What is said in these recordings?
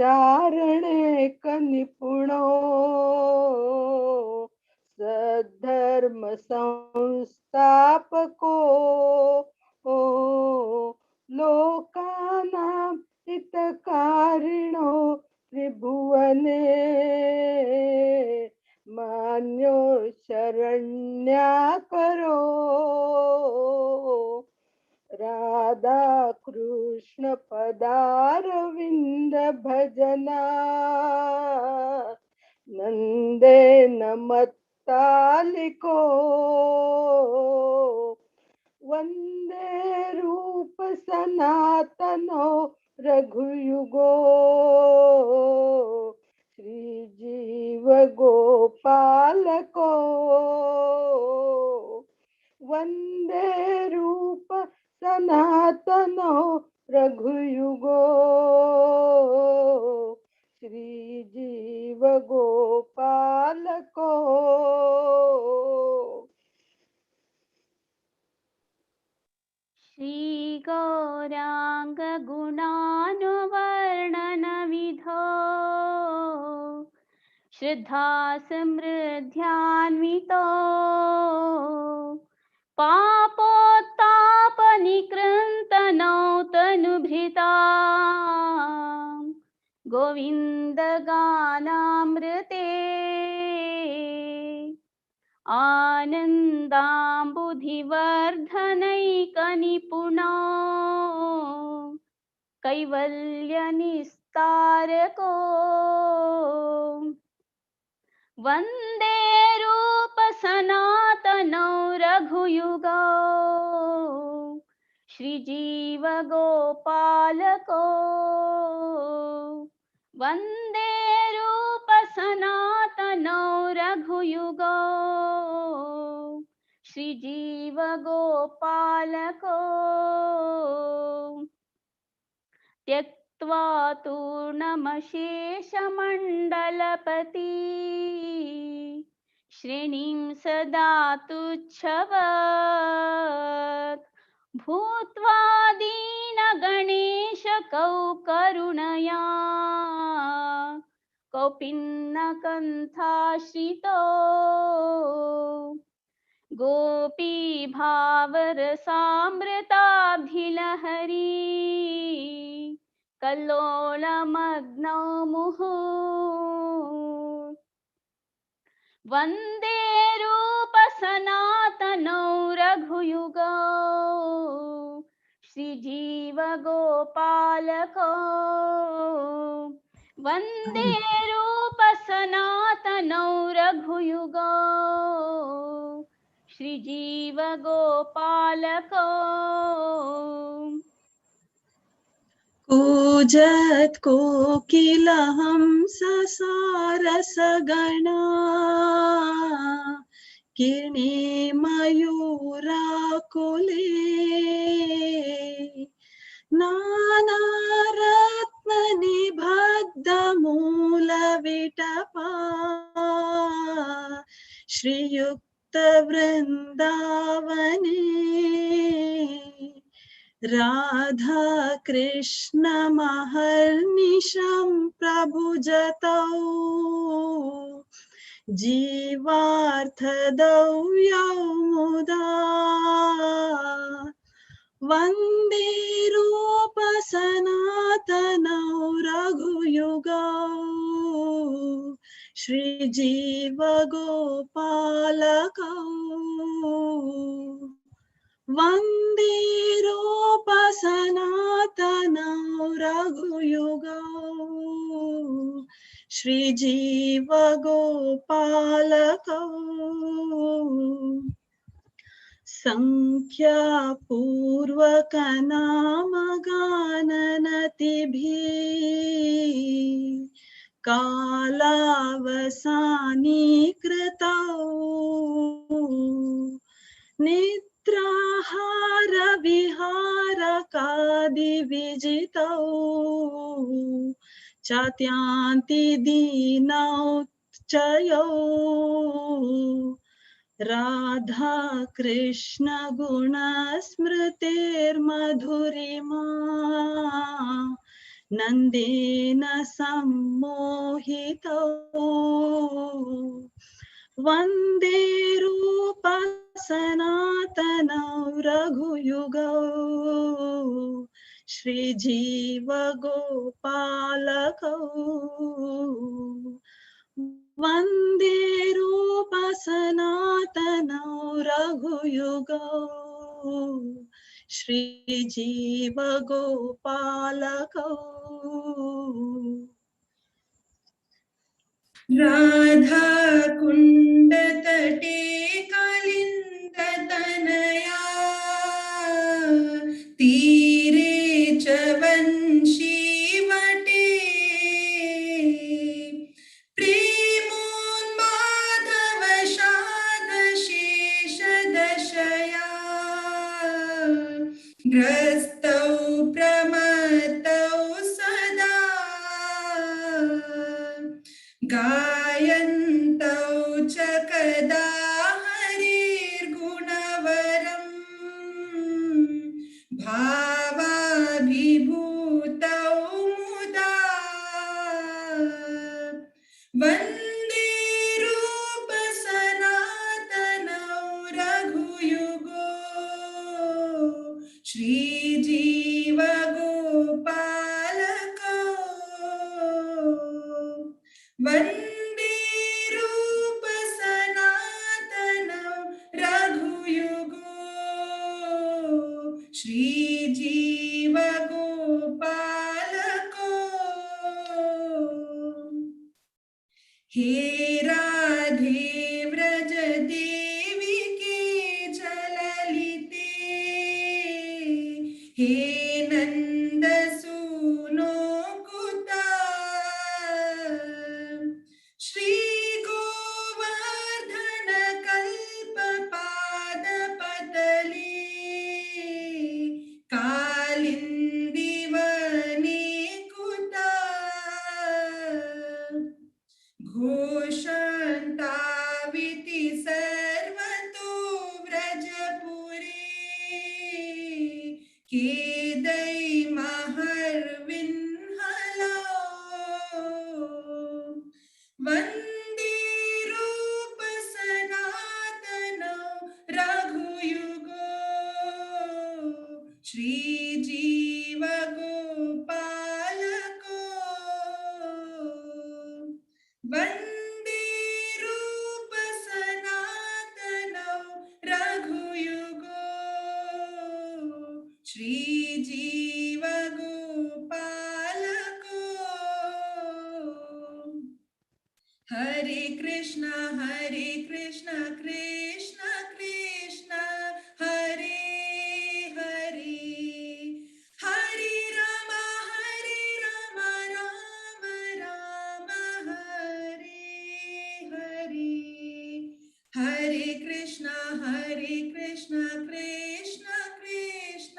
विचारणे निपुणो सद्धर्म संस्थापको लोकानां हितकारिणो त्रिभुवने मान्यो शरण्याकरो। राधा कृष्ण पदारविंद भजना नंदे नमत्तालिको वंदे रूप सनातनो रघुयुगो श्री जीव गोपालको वंदे रूप सनातनो रघुयुगो श्री जीव गोपालको। श्री गौरांग गुणानुवर्णन विधो श्रद्धा समृद्ध्यान्वितो पापोत्तापनिकृन्तनौ तनुभृता गोविन्द गानामृते आनन्दाम्बुधिवर्धनैकनिपुणो कैवल्यनिस्तारको वन्दे रूप सनातनौ रघुयुगौ श्रीजीव गोपालको वन्दे रूप सनातनौ रघुयुगौ श्रीजीव गोपालको। त्यक्त्वा तूर्णमशेषमण्डलपति श्रेणीं सदा तुच्छवत् भूत्वा दीनगणेशकौ करुणया कौपिन्नकन्थाश्रितो गोपीभावरसामृताब्धिलहरी कल्लोलमग्नौ मुहुः वन्दे रूप सनातनौ रघुयुगौ श्रीजीव गोपालको वन्दे रूप सनातनौ रघुयुगौ श्रीजीव गोपालको। कूजत कोकिलहंस सारसगणा किरणे मयूराकुले नानारत्ननिबद्धमूलविटपा श्रीयुक्त वृंदावने राधा कृष्ण महर्निशं प्रभुजतौ जीवार्थदौ यौ मुदा वंदे रूप सनातनौ रघुयुगौ श्री जीव गोपालकौ वंदे रूप सनातनौ रघुयुगौ श्री जीव गोपालकौ। संख्या पूर्वक नाम गाननतिभिः कालावसानीकृतौ निद्राहार विहारकादि विजितौ चात्यान्ति दीनौ चयौ राधा कृष्ण गुण स्मृतेर्मधुरिमा नन्देन सम्मोहितौ। वन्दे रूप सनातनौ रघुयुगौ श्रीजीवगोपालकौ। वन्दे रूप सनातनौ रघुयुगौ श्रीजीवगोपालकौ। राधा कुण्डतटे कालिन्दतनया तीरे च वंशीवटे प्रेमोन्मादवशादशेषदशया ग्रस्तौ प्रमत्तौ सदा गायन्तौ च कदा हरेर्गुणवरम् भावाभिभूतौ मुदा। वन्दे रूप सनातनौ रघुयुगो श्रीजीवगोपालकौ। वन्दे रूप सनातनौ रघुयुगो श्रीजीवगोपालकौ। हे राधे व्रज देविके जललिते हे नन्दसूनो कुता श्री गोवर्धन कल्प पादपतले कालिन्दिवने कुता घोषन्ताविति सर्वतो व्रजपुरे केदै महर्विन्हलो। वन्दे रूप सनातनौ रघुयुगो श्रीजीवगोपालको। वन्दे रूप सनातनौ रघुयुगो श्रीजीवगोपालको। हरे कृष्ण कृष्ण कृष्ण हरे हरे हरे राम राम राम हरे हरे। हरे कृष्ण कृष्ण कृष्ण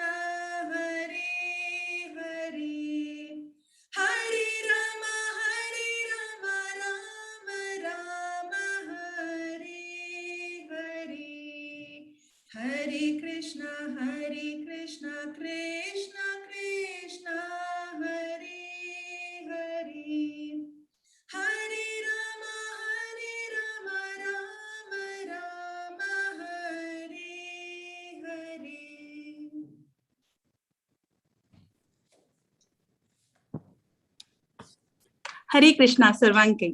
हरे हरे हरे राम राम राम हरे हरे। हरे कृष्ण कृष्ण कृष्ण हरे हरे हरे राम राम राम हरे हरे। हरे कृष्णा सर्वांकय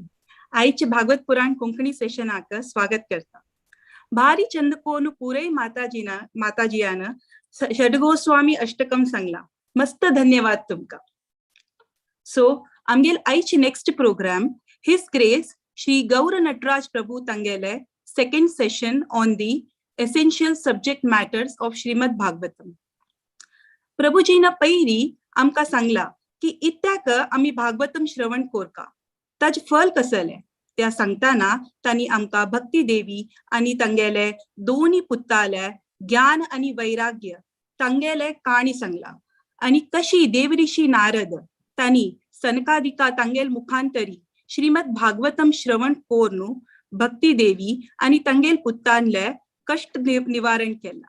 आयचे भागवत पुराण कोंकणी सेशनाक स्वागत करता। भारी चंदकोन पुरय माताजीयान षडगोस्वामी अष्टकम सांगला। मस्त धन्यवाद तुमका। सो आमगेल आयचे next program his grace Shri Gaur Nataraj Prabhu तांगेले second session on the essential subject matters of Shrimad Bhagavatam. प्रभुजीन पैरी आमकां सांगला की इत्याक आमी भागवतम श्रवण कोरका, ताजें फल कसलें त्या सांगतना तांणी आमकां भक्ती देवी आनी तांगेले दोनी पुत्ताले ज्ञान आनी वैराग्य तांगेले काणी सांगला आनी कशी देवऋषी नारद तांणी सनकादिका तांगेल मुखांतरी श्रीमद भागवतम श्रवण कोरनु भक्ती देवी आनी तांगेल पुत्तांले कश्ट निवारण केला।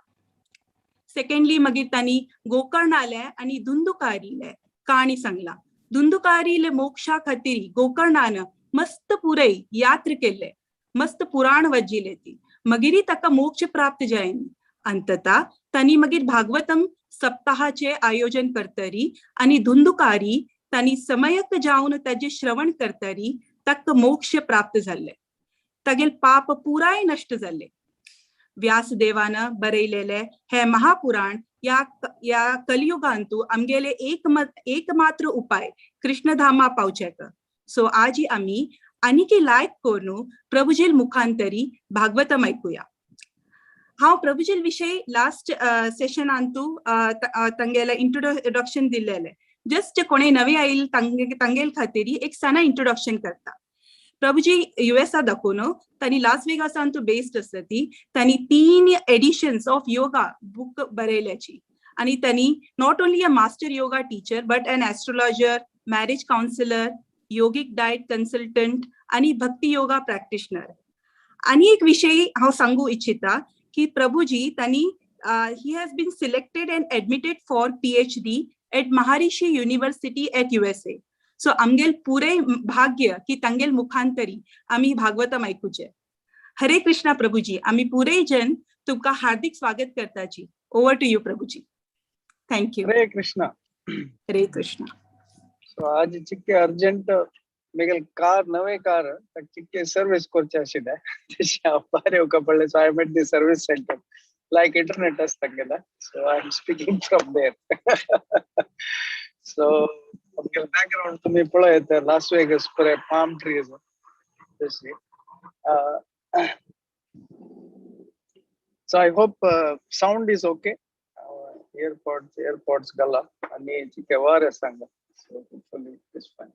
सेकंडली मागीर तांणी गोकर्णाले आनी धुंदुकारीले काणी सांगला धुंदुकारीले मोक्षा खातीर गोकर्णान मस्त पुरय यात्र केले, मस्त पुराण वजिले ती, मगीर ताका मोक्ष प्राप्त जायनी. अंतता तांणी मागीर भागवतम सप्ताहाचे आयोजन करतरी आणि धुंदुकारी तांणी समयक जावन ताजे श्रवण करतरी ताका मोक्ष प्राप्त जाल्ले, तागेल पाप पुराय नष्ट जाल्ले. व्यासदेवान बरयलेले हे महापुराण या या कलियुगांतु आमगेले एकमात्र उपाय कृष्णधामा पावचेक. सो आजी आमी आनीकी लायक करून प्रभुजील मुखांतरी भागवतम ऐकूया. हांव प्रभुजील विशय लास्ट सेशनांतु तांगेले इंट्रोडक्शन दिल्लेले, जस्ट कोणे नवे आयल तांगेल खातीर एक सना इंट्रोडक्शन करता. प्रभुजी युएसआ दाखोवन तांणी लास वेगासांतु बेस्ड आसा ती. तांणी 3 एडिशन्स ऑफ योगा बुक बरयल्याची आणि त्यांनी not only a master yoga teacher but an astrologer, marriage counsellor, yogic diet consultant आणि भक्ती योगा प्रॅक्टिशनर. आणि एक विषय हांव सांगू इच्छिता की प्रभुजी त्यांनी he has been selected and admitted for PhD at Maharishi University at USA. So आमगेल पुरे भाग्य की तांगेल मुखांतरी आमी भागवतम ऐकूचे. हरे कृष्णा प्रभुजी, आमी पुरे जन तुमका हार्दिक स्वागत करताची. Over to you Prabhuji. Thank you. Hare Krishna. Hare Krishna. So आज चिक्के अर्जंट मेगेल कार, नवे कार चिक्के सर्विस करचे आशिल्ले, तशें हांव भायर येवका पडलें. So I am at the service center, like internet आसता गेला, so I am speaking from there. So आमगेले बॅकग्राऊंड तुम्ही पळयत, लास वेगस पुरे पाम ट्रीज तशी. So I hope sound is okay. AirPods घाला आनी चिके वारें सांगा, so hopefully it is fine.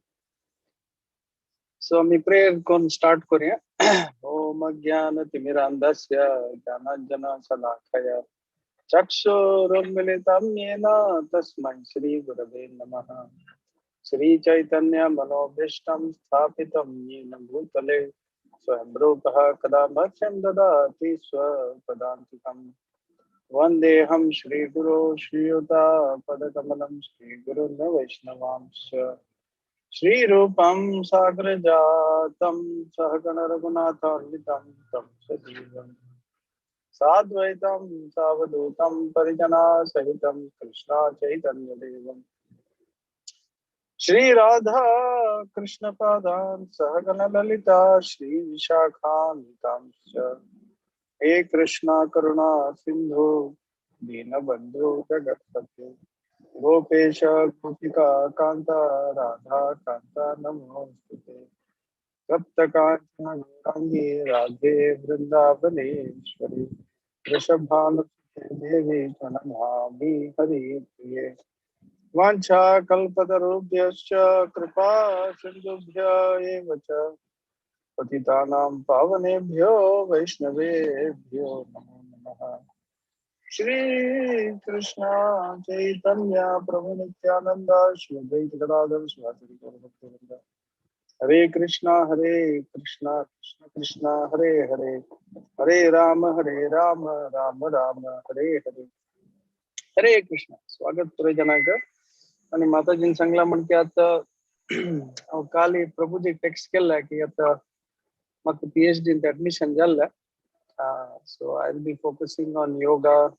So आमी प्रेयर करून स्टार्ट करूया. ओम अज्ञानतिमिरान्धस्य ज्ञानाञ्जनशलाकया चक्षुरुन्मीलितं येन तस्मै श्रीगुरवे नमः. श्रीचैतन्यमनोभीष्टं स्थापितं येन भूतले स्वयं रूपः कदा मह्यं ददाति स्वपदान्तिकम्. वन्देऽहं श्रीगुरो श्रीयुतापदकमलं श्रीगुरुन् वैष्णवांश्च. श्रीरूपं सागरजातं सहगण रघुनाथान्वितं तं सजीवं साद्वैतं सावधूतं परिजनासहितं कृष्णा चैतन्यदेवम्. श्री राधा कृष्ण पादान सहगण ललिता श्री विशाखान्वितांश्च. हे कृष्णा करुणा सिंधु दीनबंधु जगत्पते गोपेश गोपिका कांता राधा कांता नमोस्तुते. तप्त कांचन गौरांगी राधे वृंदावनेश्वरी वृषभानुसुते देवी प्रणमामि हरिप्रिये. वाञ्छा कल्पतरुभ्यश्च कृपा सिन्धुभ्य एव च पतितानां पावनेभ्यो वैष्णवेभ्यो नमो नमः. श्री कृष्ण चैतन्य प्रभु नित्यानंद श्री अद्वैत गदाधर श्रीवासादि गौर भक्तवृंद. हरे कृष्णा हरे कृष्णा कृष्ण कृष्णा हरे हरे, हरे राम राम राम हरे हरे. हरे कृष्णा. स्वागत पुरे जनांक. आणि माताजीन सांगला म्हण की आता हांव काल प्रभुजी टेक्स्ट केला की आता म्हाका PhD admission जाल्लें. So I will be focusing on yoga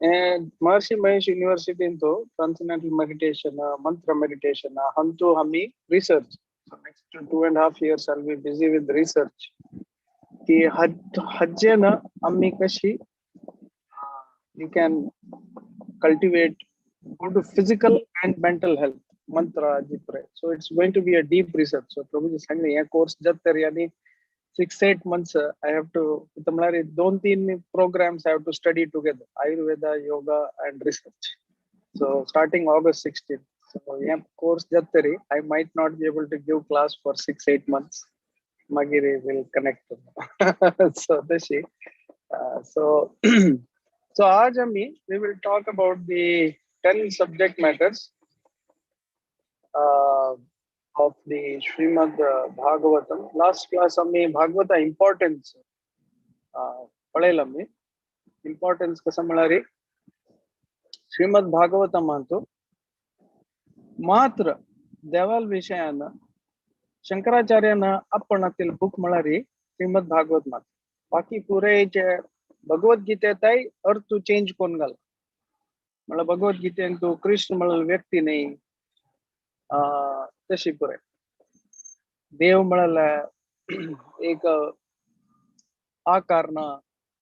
and Maharishi Mahesh University into transcendental meditation, mantra meditation, hantu hami research. So next 2.5 years I'll be busy with research. की हज्जेन आम्ही कशी you can cultivate good physical and mental health mantra जिप्रे. So it's going to be a deep research. So Prabhuji सांगले हे course जात तरी आणि 6-8 months I have to, म्हळ्यार 2-3 programs I have to study together, Ayurveda, yoga and research. So starting August 16. So hey course जात तरी I might not be able to give class for 6-8 months. मागीर will connect. So तशी. So so आज आमी we will talk about the 10 subject matters of the Srimad Bhagavatam. Last class आम्ही Bhagavata importance पळयला. आमी importance कसं म्हळ्यार श्रीमद भागवतम अंतू मात्र देवाल विशयान शंकराचार्यान आपणातील बुक म्हळ्यार श्रीमद भागवत मात. बाकी पुरेचे भगवद्गीतेताय अर्थ चेंज करून घाला. म्हळ्यार भगवद्गीतेन तूं कृष्ण म्हळ्यार व्यक्ती न्ही, तशी पुराय देव म्हळ्यार एक आकार ना,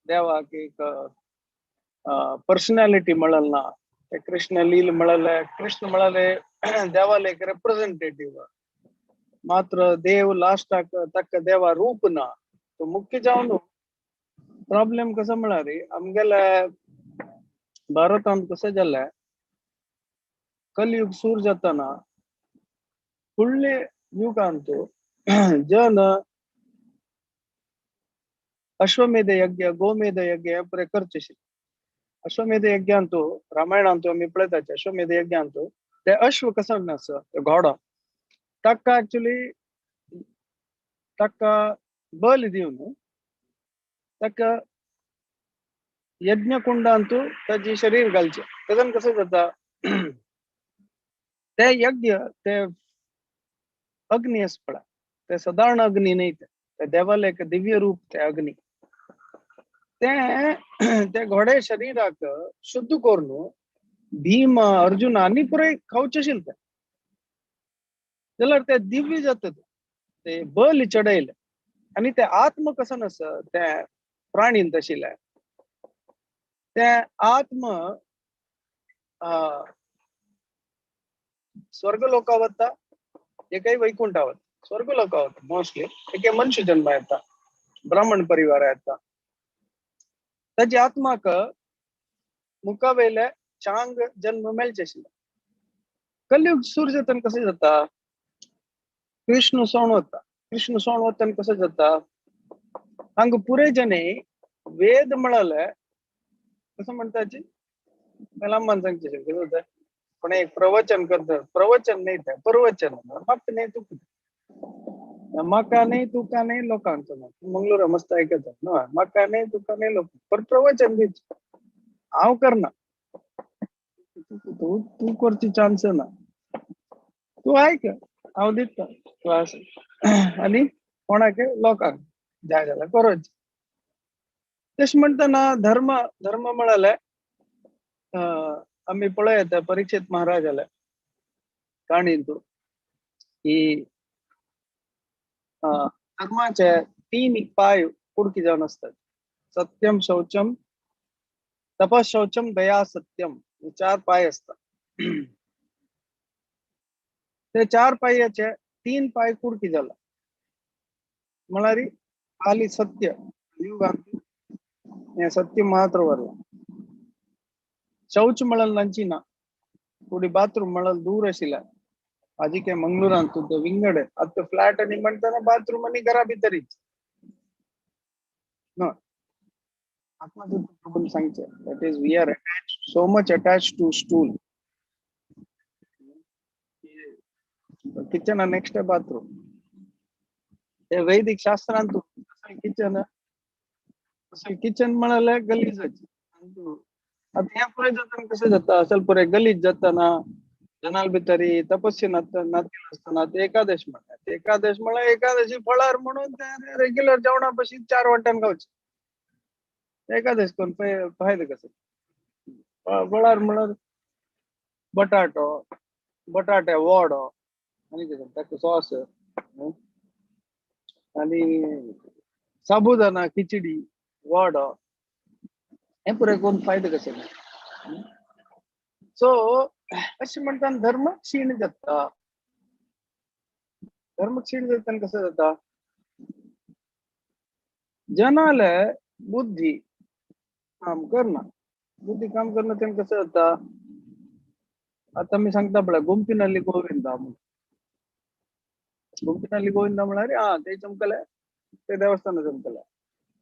देवाक एक पर्सनॅलिटी म्हळ्यार ना. ते कृष्ण लील म्हळ्यार कृष्ण म्हळ्यार देवाला एक रेप्रेझेंटेटिव्ह मात्र, देव लास्टाक ताका देवा रूप ना. तो मुख्य जावन प्रॉब्लेम कसो म्हळ्यार आमगेल्या भारतांत कसं जालें, कलयुग सूर जाताना फुडले युगांत जन अश्वमेध यज्ञ गोमेध यज्ञ हे पुरे करचे. अश्वमेध यज्ञांतु रामायणांतु आमी पळयताचे अश्वमेध यज्ञांतु ते अश्व कसो आसा ते घोडो ताका एक्चुअली ताका बल दिवन ताका यज्ञकुंडांतु ताजे शरीर घालचे. तेजान कसं जाता ते यज्ञ ते अग्नी आसा पळय, ते सादारण अग्नी न्ही, ते देवाले एक दिव्य रूप ते अग्नी ते ते घोडे शरीराक शुद्ध करून भीम अर्जुन आनी पुराय खावचे आशिल्ले ते, जाल्यार ते दिव्य जाता, ते बल चडयले आनी ते आत्म कसो आसा ते प्राणींत आशिल्ले ते आत्म स्वर्ग लोका वता एकय वैकुंठा वता. स्वर्ग लोका वता मोस्टली एके मनुष्य जन्म येता, ब्राह्मण परिवार येता. ताजे आत्माक मुखावेले चांग जन्म मेळचे आशिल्ले. कलयुग सूर जाताना कसं जाता, कृष्ण सण वता. कृष्ण सण वताना कसं जाता, हांगा पुरे जने वेद म्हळ्यार कसं म्हणताची मेलामान सांगचे कसं जाता, पण एक प्रवचन करतात, प्रवचन नाही ते प्रवचन म्हाका न्ही तुका, म्हाका न्ही तुका न्ही लोकांचो, मंगळूर मस्त आयकता न्हय, म्हाका न्ही तुका न्ही लोक पर प्रवचन दिच हांव करना, तूं तूं करची चान्स ना, तूं आयक हांव दिता क्लास आनी कोणाक लोकांक जाय जाल्यार करोच. तशें म्हणटना धर्म धर्म म्हळ्यार आमी पळयता परीक्षित महाराजाले काणींतु की धर्माचे तीन पाय कुडकी जावन आसतात, सत्यम शौचम तपस शौचम दया सत्यम, हे चार पाय आसतात. ते चार पायाचे तीन पाय कुडकी जाला म्हळ्यार खाली सत्य युगांत हे सत्य मात्र वरला. शौच म्हळ्यार नंची ना, कुडी बाथरूम म्हळ्यार दूर आशिल्ले. आजी काय मंगळूरांत ते विंगड आतां फ्लॅट आनी म्हणटना बाथरूम आनी घरा भितरीच न्हय. आत्मा प्रभून सांगचे that is we are attach so much attach to stool, kitchen next bathroom. ते वैदिक शास्त्रांत किचन किचन म्हळ्यार गलीजाची. आतां हें पुराय जाताना कशें जाता, असल पुराय गलीज जाताना जनाल भितरी तपस्वी नातील आसतना ते एकादश म्हणटात. एकादश म्हळ्यार एकादशी फळार म्हणून ते रेग्युलर जेवणा पशी चार वाट्यान खावचे. एकादश करून फायदो कसो, फळार म्हळ्यार बटाटो बटाटे वडो आनी कितें ताका सॉस आनी साबुदाना खिचडी वडो, हें पुराय करून फायदो कशें. सो अशें म्हणटा धर्म क्षीण जाता. धर्म क्षीण जाता कसो जाता, जनाले बुद्धी काम करना, बुद्धी काम करना तेन्ना कसं जाता. आतां आमी सांगता पळय गुंपिनाली गोविंदा म्हणून, गुंपिनाली गोविंदा म्हळ्यार आं ते चमकले ते देवस्थान चमकले,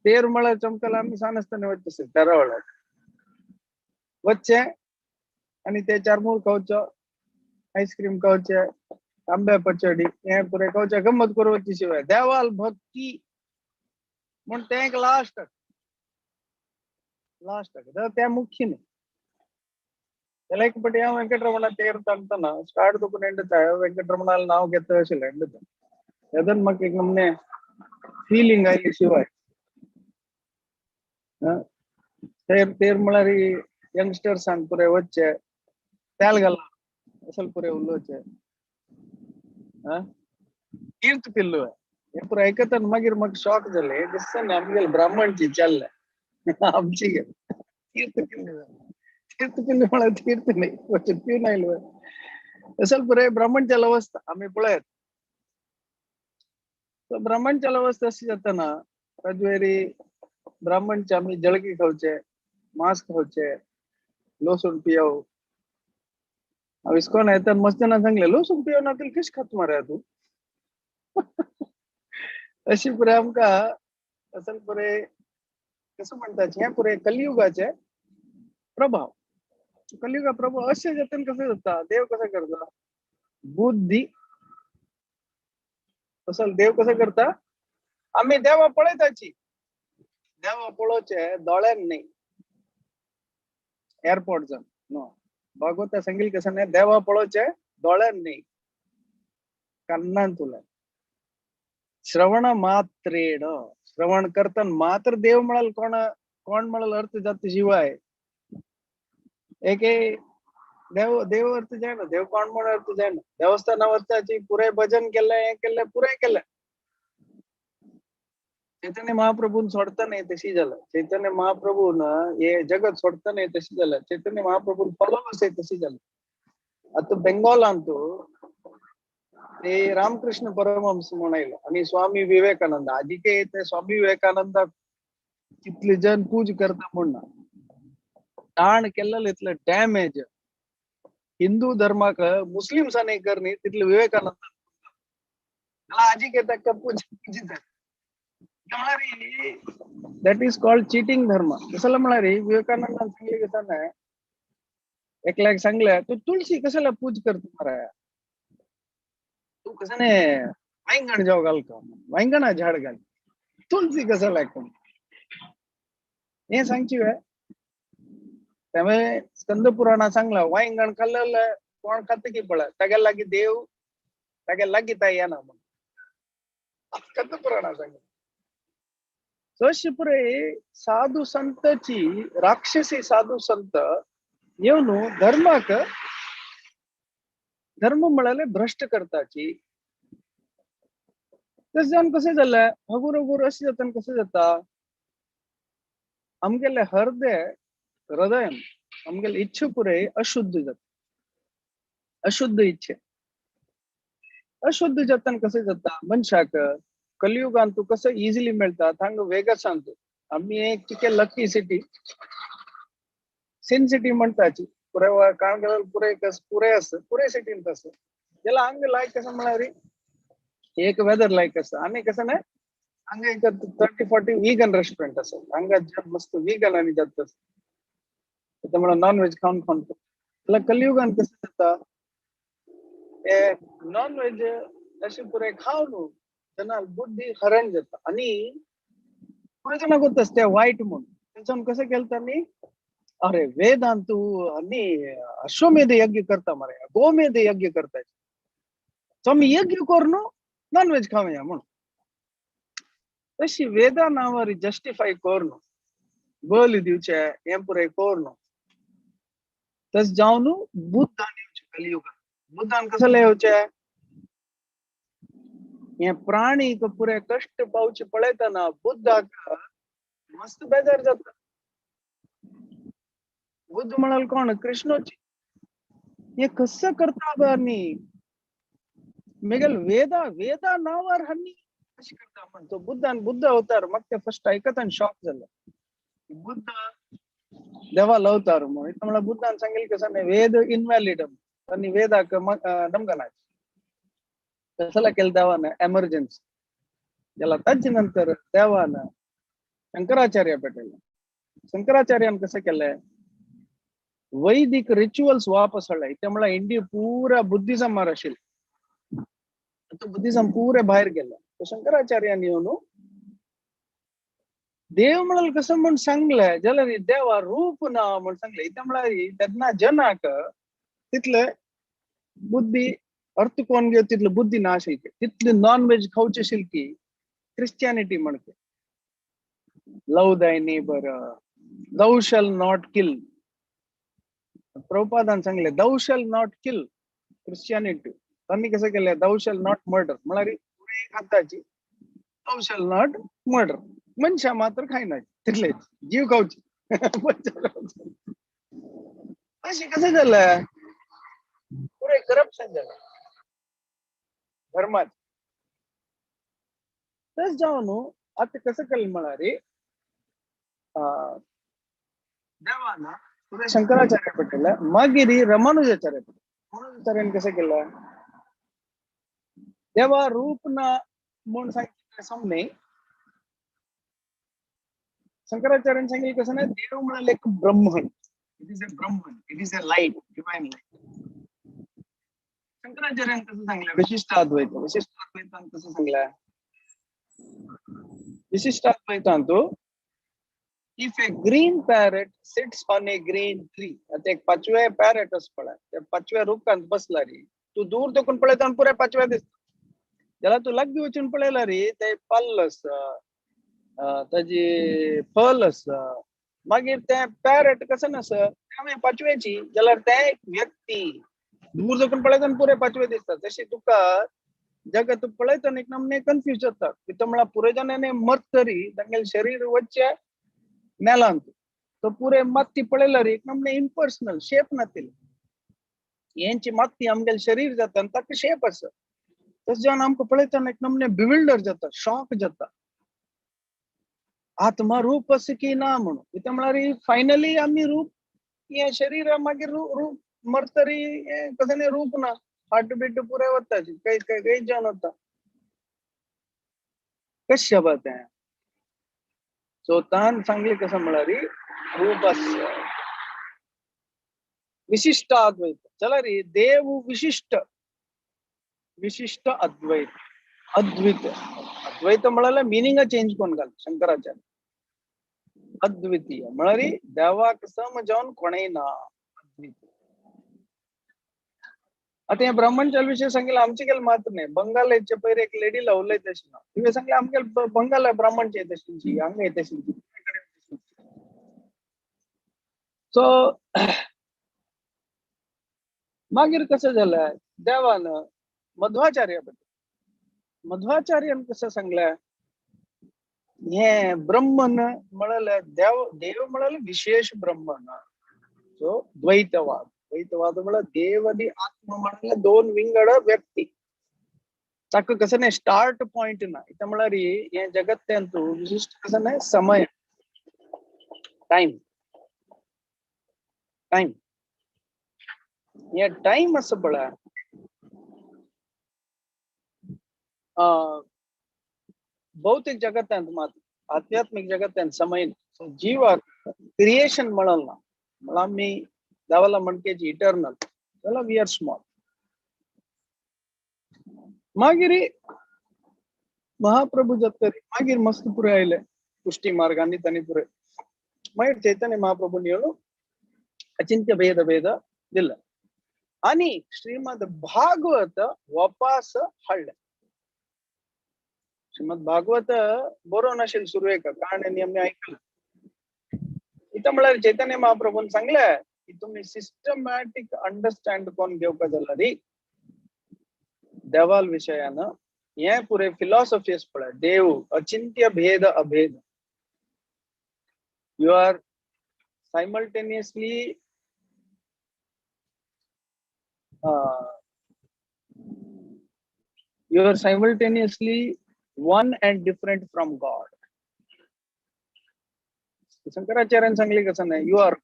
तेर म्हळ्यार चमकले आमी सान आसतना वचचे तेरा वेळार वचचे आनी ते चारमूर खावचो, आयस्क्रीम खावचे, आंब्या पचडी हे पुराय खावचे, गम्मत करून वचची. शिवाय देवाल भक्ती म्हण तें एक लास्ट लास्ट तें मुख्य न्ही. एक पटी हांव वेंकटरमणा तीर्थ अंतना स्टार्ट तुका नेंडता वेंकटरमणाला नाव घेता अशें लेंडता तेदन म्हाका एक नमने फिलिंग आयली शिवाय तेर तेर म्हळ्यार यंगस्टर्सान पुरे वच्चे तेल घाला असल पुरे उलोवचे तीर्थ पिल्लू हे पुरे आयकतना मागीर म्हाका शॉक जालें. दिसता न्ही आमगेले ब्राह्मणची चल्ले आमची तीर्थ पिल्लू तीर्थ पिल्लू म्हळ्यार तीर्थ न्ही वचून पिवन आयलो असल पुरे ब्राह्मण चल अवस्था आमी पळयत. तो ब्राह्मण चल अवस्था अशी जाताना ताजे ब्राह्मणचे आमी जळकी खावचे, मांस खावचे, लसूण पियाव. हांव इस्कोन येता मस्त जाणां सांगले लसूण पियाव ना तुला कशें खाता मरे तूं. अशी पुरे आमकां असल पुरे कसं म्हणतात हें पुरे कलियुगाचे प्रभाव. कलियुगा प्रभाव अशें जाता कसं जाता देव कसं करता बुद्धी असल देव कसं करता आमी देवा पळयताची देवा पळोवचे दोळ्यान न्ही एअरपोर्ट जावन नो भागवता सांगील कसं न्ही देवा पळोवचे दोळ्यान न्ही कान्नान तुला श्रवण मात्रेण श्रवण करताना मात्र देव म्हणाल कोण कोण म्हणाल अर्थ जात शिवाय एक देव देव अर्थ जायना देव कोण म्हण अर्थ जायना. देवस्थाना वचपाची पुराय भजन केलें हें केलें पुराय केलें. चैतन्य महाप्रभून सोडता नाही तशी झालं. चैतन्य महाप्रभून हे जगत सोडता नाही तशी झालं. चैतन्य महाप्रभून फॉलोवर्स आहे तशी झालं. आता बेंगॉलांतू ते रामकृष्ण परमहंस म्हूण आयलो आनी स्वामी विवेकानंद आदिके ते स्वामी विवेकानंद कितले जन पूज करता म्हूण ना ताण केल्लें इतलें डॅमेज हिंदू धर्माक मुस्लिम्सांनी करनी तितले विवेकानंद आजिके ताका पूज पुजितात. That is called cheating धर्म. कसं म्हळ्यार विवेकानंदान सांगले कसं एकल्याक सांगले तू तुळशी कशाला पूज करता मरे तू कसं नाही वांयगण जाव घाल का वांयगणा झाड घाल तुळशी कशाला कोण हे सांगची वे. त्यामुळे स्कंद पुराणा सांगला वांयगण खाल्लेलं कोण खात की पळय तागे लागीं देव तागे लागीं ताई येना म्हणून स्कंद पुराणा सांगला. तशी पुरे साधू संतची राक्षसी साधू संत येवन धर्माक धर्म म्हळ्यार भ्रष्ट करताची. तशें जावन कशें जालें हगूर हगूर अशें जाता कशें जाता आमगेले हृदय हृदय आमगेले इच्छा पुरे अशुद्ध जाता. अशुद्ध इच्छे अशुद्ध जाता कशें जाता मनशाक कलियुगान तू कसं इझिली मेळटा थांग वेगसांत आमी एक चिके लकी सिटी सिन सिटी म्हणताची पुरे काणगल पुरे कस पुरे आसा पुरे सिटीन आसा त्याला हांग लायक कसं म्हळ्यार एक वेदर लायक आसा आनी कसं न्हय हांगा एक 30-40 वीगन रेस्टॉरंट आसा हांगा मस्त वीगन आनी जाता त्यामुळे नॉन व्हेज खावन खावन त्याला कलियुगान कसं जाता हे नॉन व्हेज अशें पुरे खावन तेन्ना बुद्धी हरण जाता आनी पुरे जाणां गोत आसता वायट म्हूण तेच्यान कसं केलें तांणी अरे वेदांतू आनी अश्वमेध यज्ञ करता मरे गोमेध यज्ञ करता सो आमी यज्ञ करून नॉन व्हेज खावया म्हूण तशी वेदा नांवार जस्टिफाय करून बली दिवचे हें पुरे करून तशें जावन बुद्धान येवचें कलियुगान. बुद्धान कसले येवचें हे प्राणीक पुरे कश्ट पावचे पळयतना बुद्धाक मस्त बेजार जाता. बुद्ध म्हणाल कोण कृष्णोची हे कसं करता बा न्ही मेगेल वेदा वेदा नांवार हन्नी कशी करता म्हण तो बुद्धान बुद्ध अवतार मग ते फर्स्ट ऐकत आणि शॉक झालं बुद्ध देवाला अवतार म्हणून म्हळ्यार बुद्धान सांगेल कसं नाही वेद इनव्हॅलिड आणि वेदाक नमगनाच कसला केलं देवानं एमर्जन्सी ज्याला त्याच्या नंतर देवानं शंकराचार्य पेटवलं. शंकराचार्यान कसं केलंय वैदिक रिच्युअल्स वापस हाडले. त्यामुळे इंडिया पुरा बुद्धिझम आशिल्लें तो बुद्धिझम पुरे भायर गेले. शंकराचार्यान येवन देव म्हळ्यार कसं म्हूण सांगलें जाल्यार देवा रूप ना म्हूण सांगलें. इतें म्हळ्यार तेन्ना जनाक तितले बुद्धी अर्थ कोण घेवन तितली बुद्धी ना आशिल्ली, तितली नॉन व्हेज खावची आशिल्ली की क्रिश्चियनिटी म्हणके love thy neighbour, thou shall not kill. प्रभुपादान सांगले thou shall not kill Christianity. तांणी कसं केलें दाऊ शॅल not murder म्हळ्यार खाताची दाऊ शॅल not murder, मनशां मात्र खायना तितलेच जीव खावची. अशें कसं जालें पुरें करप्शन जालें धर्मात. तशें जावन न्हू आतां कसं केलें म्हळ्यार देवान पुरें शंकराचार्य पडटलें, मागीर रामानुजाचार्य पडटलें. रामानुजाचार्यान कसं केलें देवा रूप ना म्हूण सांगितलें सामने शंकराचार्यान सांगितलें कसं ना देव म्हळ्यार एक ब्रह्मन, it is a Brahman, it is a light, divine light. शंकराचार्यान कसं सांगलें विशिष्ट अद्वैत, विशिष्ट अद्वैतान कसं सांगलें विशिष्ट अद्वैतांतु if a green parrot sits on a green tree, आता एक पाचवे पॅरट आसा पळय त्या पाचव्या रुखांत बसला रे, तूं दूर देखून पळयता आनी पुराय पाचव्या दिसता. जाल्यार तूं लागीं वचून पळयला रे ते पाल्ल आसा, ताजी फल आसा, मागीर तें पॅरट कसं नासा तें पाचव्याची, जाल्यार तें एक व्यक्ती दूर देखून पळयता आनी पुराय पाचवे दिसता. तशें तुका जगत पळयता आनी एक नमने कन्फ्यूज जाता कितें म्हळ्यार पुराय जाणांनी मरतरी तांगेलें शरीर वचचें मेलांत तो पुरे माती पळयल्यार एक नमने इम्पर्सनल शेप नातिल्ले, हेंची माती आमगेलें शरीर जाता आनी ताका शेप आसा. तशें जावन आमकां पळयतना एक नमने बिविल्डर जाता, शॉक जाता, आत्मा रूप आसा की ना म्हणून. कितें म्हळ्यार फायनली आमी रूप हें शरीर मागीर रूप मरतरी हें कसं न्ही रूप ना, हार्ट बीट पुराय वता, काही काही जावन वता. कशें बा तें सो तान सांगलें कसं म्हळ्यार रूप आसा विशिष्ट अद्वैत. जाल्यार देव विशिष्ट, विशिष्ट अद्वैत, अद्वित अद्वैत म्हळ्यार मिनिंग चेंज करून घाल शंकराचार्य. अद्वितीय म्हळ्यार देवाक सम जावन कोणय ना, अद्वितीय. आतां हें ब्राह्मणच्या विशय सांगितलं आमचे गेले मात्र न्ही, बंगालाचे पयर एक लेडी लावलय तशें ना, तुवें सांगलें आमगे बंगाल ब्राह्मणचे तशींची हांगा तशींची. सो मागीर कसं जालें देवान मध्वाचार्य बद्दल, मध्वाचार्यान कसं सांगलें हें ब्रह्मन म्हळ्यार देव, देव म्हळ्यार विशेष ब्रह्मन. सो द्वैतवाद, द्वैतवाद म्हळ्यार देव आनी आत्मा म्हळ्यार दोन विंगड व्यक्ती, ताका कसं न्ही स्टार्ट पॉयंट ना. इतें म्हळ्यार हें जगत्यांतु विशिश्ट कसं न्ही समय, टायम, टायम, हे टायम आसा पळय भौतिक जगतांत मात्र, आध्यात्मिक जगतांत समय ना. जीवाक क्रिएशन म्हणल ना, म्हळ्यार आमी देवाला म्हणकेची इटर्नल, जाल्यार we are small. मागीर महाप्रभू जातरी मागीर मस्त पुरे आयले पुष्टी मार्गांनी तांणी पुरे. मागीर चैतन्य महाप्रभून येवन अचिंत्य भेद भेद दिले आनी श्रीमद भागवत वापास हाडलें. श्रीमद भागवत बरोवन आशिल्लें सुरवेक, कारण आमी आयकलां. इतें म्हळ्यार चैतन्य महाप्रभून सांगलें की तुमी सिस्टमॅटीक अंडरस्टँड करून घेवपा जाल्यार देवाल विशयान हें पुरे फिलॉसॉफी आसा पळय, देव अचिंत्य भेद अभेद, you are simultaneously you are simultaneously one and different from God. शंकराचार्यान सांगले कसं नाही, you are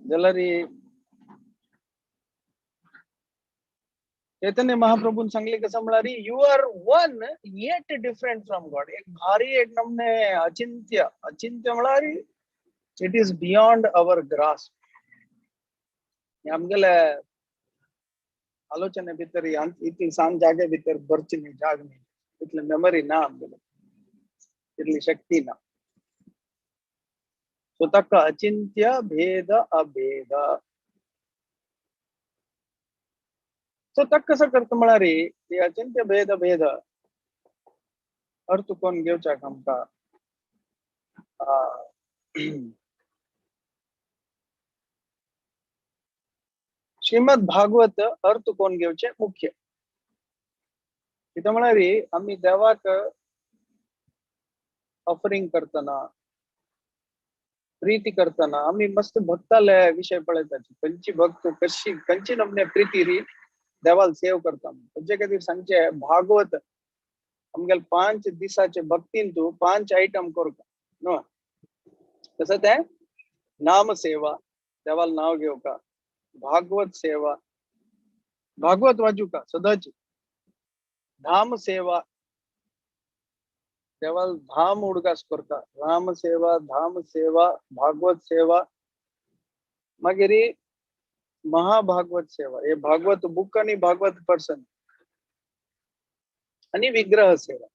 जाल्यार चैतन्य महाप्रभून सांगले कसं म्हळ्यार you are one yet different from God. एक भारी एक नमने अचिंत्य, अचिंत्य म्हळ्यार it is beyond our grasp. आमगेले आलोचने भितर इतली सान जागे भितर भरची न्ही, जाग न्ही, इतली मेमरी ना आमगेले. तितली शक्ती ना. सो ताका अचिंत्य भेद अभेद. सो ताका कसो करता म्हळ्यार ती अचिंत्य भेद भेद अर्थ कोण घेवच्याक आमकां श्रीमद भागवत अर्थ कोण घेवचे मुख्य. कितें म्हळ्यार आमी देवाक ऑफरिंग करतना प्रीती करतना आमी मस्त भक्ताले विशय पळयतात. खंयची भक्त कशी खंयची नमने प्रीती री देवाल सेव करता. ताचे खातीर सांगचे भागवत आमगेले 5 दिसाचे भक्तीन तूं 5 आयटम करता न्हू. कसं तें नाम सेवा, देवाल नांव घेवका, भागवत सेवा, भागवत वाजूका सदाची, धाम सेवा, देवाल धाम उडगास करता, राम सेवा, धाम सेवा, भागवत सेवा, मागीर महाभागवत सेवा. हे भागवत बुक आणि भागवत पर्सन आणि विग्रह सेवा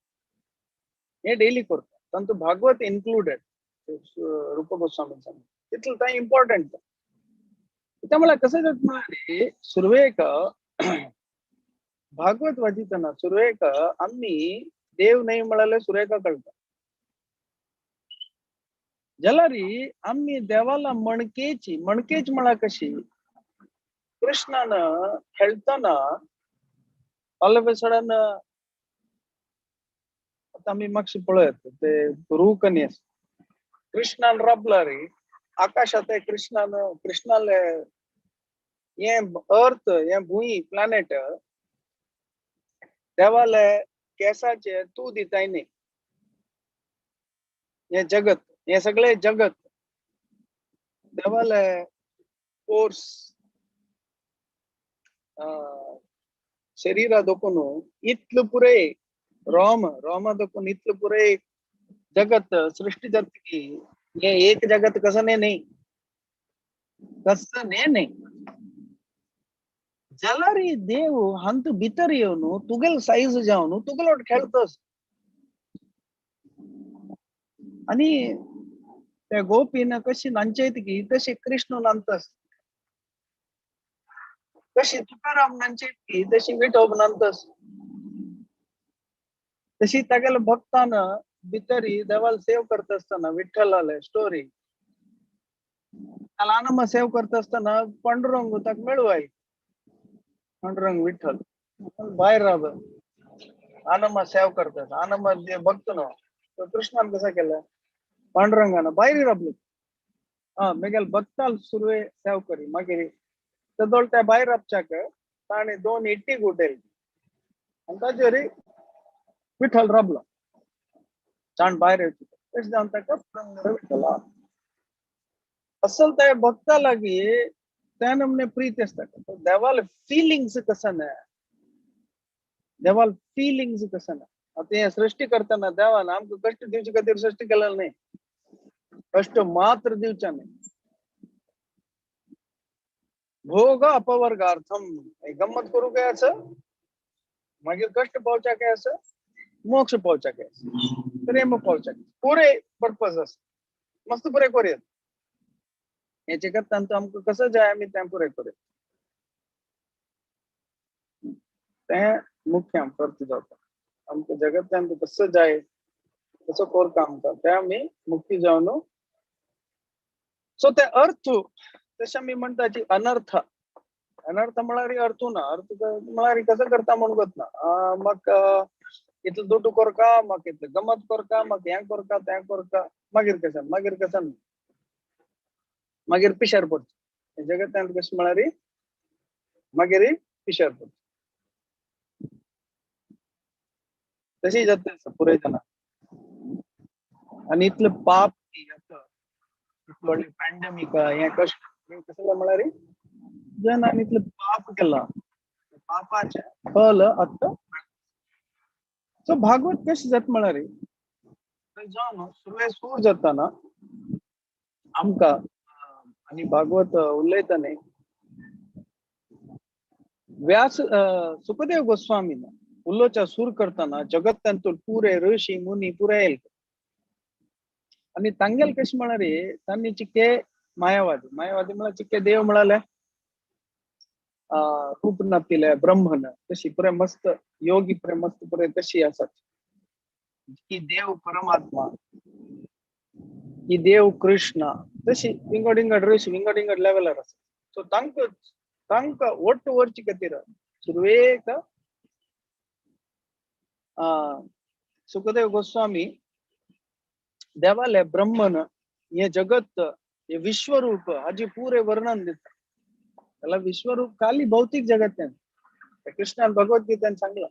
हे डेली करता. तांतू भागवत इन्क्लुडेड रूप गोस्वामी सांगता तितलें तें इम्पॉर्टंट. त्या म्हळ्यार कसं जाता म्हळ्यार सुरवेक भागवत वाचितना सुरवेक आमी देव नाही म्हळ्यार सुरेखा कळटा. जाल्यार आमी देवाला मणकेची मणकेच म्हळ्यार कशी कृष्णान खेळतना ऑल ऑफ अ सडन आतां आमी मातशें पळयत ते रूख आनी आसा कृष्णान राबला रे आकाशात कृष्णान कृष्णाले हे अर्थ हे भूंय प्लॅनेट देवाले केसाचे तू दिताय न्ही. हे जगत हे सगळे जगत देवाले फोर्स शरीरा दोकून इतलं पुरे रोम रोमा दोकून इतलं पुरे जगत सृष्टी जाता की हे एक जगत कसं नाही कसं नाही. जाल्यार देव हांतू भितर येवन तुगेल सायज जावन तुगेलो खेळतस. आणि त्या गोपीन कशी नांचयत की तशी कृष्ण नांदतस, कशी तुकाराम नांचयत की तशी विठोब नांदतस, तशी तागेल्या भक्तान भितरी देवाल सेव करता आसतना विठ्ठलाले स्टोरी आनंद सेव करता आसतना पांडुरंग ताका मेळवाय पांडुरंग विठ्ठल भायर राब आनंद सेव करता आनंद जे भक्त न्हू तो कृष्णान कसं केलं पांडुरंगान भायर राबलो. हा मेगेल भक्ताल सुरवे सेव करी मागीर तेदोळ त्या भायर राबच्याक ताणें 2 इट्टी गुटेली आनी ताचेर विठ्ठल राबलो ताण भायर येवचे तशें जावन ताका विठ्ठला असल त्या भक्ता लागीं त्या नमने प्रीत आसता. देवाल फिलिंग्स कसं ना देवाल फिलिंग्स कसं ना. आतां हें सृष्टी करतना देवान आमकां कश्ट दिवचे खातीर सृष्टी केलेलं न्ही, कश्ट मात्र दिवचे न्ही. भोग अपवर्गार्थम गम्मत करूं काय असं मागीर कश्ट पावच्या काय असं मोक्ष पावच्या काय प्रेम पावच्या पुरे पर्पज आसा मस्त पुरे करूया. हे जगत आमकां कसं जाय आमी तें पुरे करूया तें मुख्य आमकां अर्थ जावता. आमकां जगतांत कसं जाय कसो करता आमकां तें आमी मुक्ती जावन. सो ते अर्थ तशें आमी म्हणटा की अनर्थ अनर्थ म्हळ्यार अर्थ ना अर्थ म्हळ्यार कसं करता म्हूण ना म्हाका इतलो दुड्डू करका म्हाका इतलें गमत करका म्हाका हें करका तें करका मागीर कशें मागीर कशें मागीर पिशार पडचें. जगतांत कशें म्हळ्यार मागीर पिशार पडचें. तशी जाता पुराय जाणा. आनी इतलें पाप इतलें व्हडलें पॅन्डेमीक हें कश्ट कसलें म्हळ्यार जनान इतलें पाप केलां पापाचें फल आतां. सो भागवत कशें जाता म्हळ्यार जावन सुरवे सूर जाताना आमकां आनी भागवत उलयता न्ही व्यास सुखदेव गोस्वामीन उलोवच्या सूर करतना जगत्तांतूल पुरे ऋषी मुनी पुरे येयले. आनी तांगेल कशें म्हळ्यार तांणी चिक्के मायावादी. मायावादी म्हळ्यार चिक्के देव म्हळाले रूप नातिले ब्रह्मन तशी पुरे मस्त योगी पुरे मस्त पुरे तशी आसात की देव परमात्मा की देव कृष्ण तशी विंगड विंगड ऋषी विंगड विंगड लेवलार आसा. सो तांकां तांकां ಒಟ್ಟು व्हरचे खातीर सुरवेक सुखदेव गोस्वामी देवाले ब्रह्मन हे जगत हे विश्वरूप हाजी पुरे वर्णन दिता. त्याला विश्वरूप खाली भौतिक जगत कृष्णान भगवद्गीतेन सांगला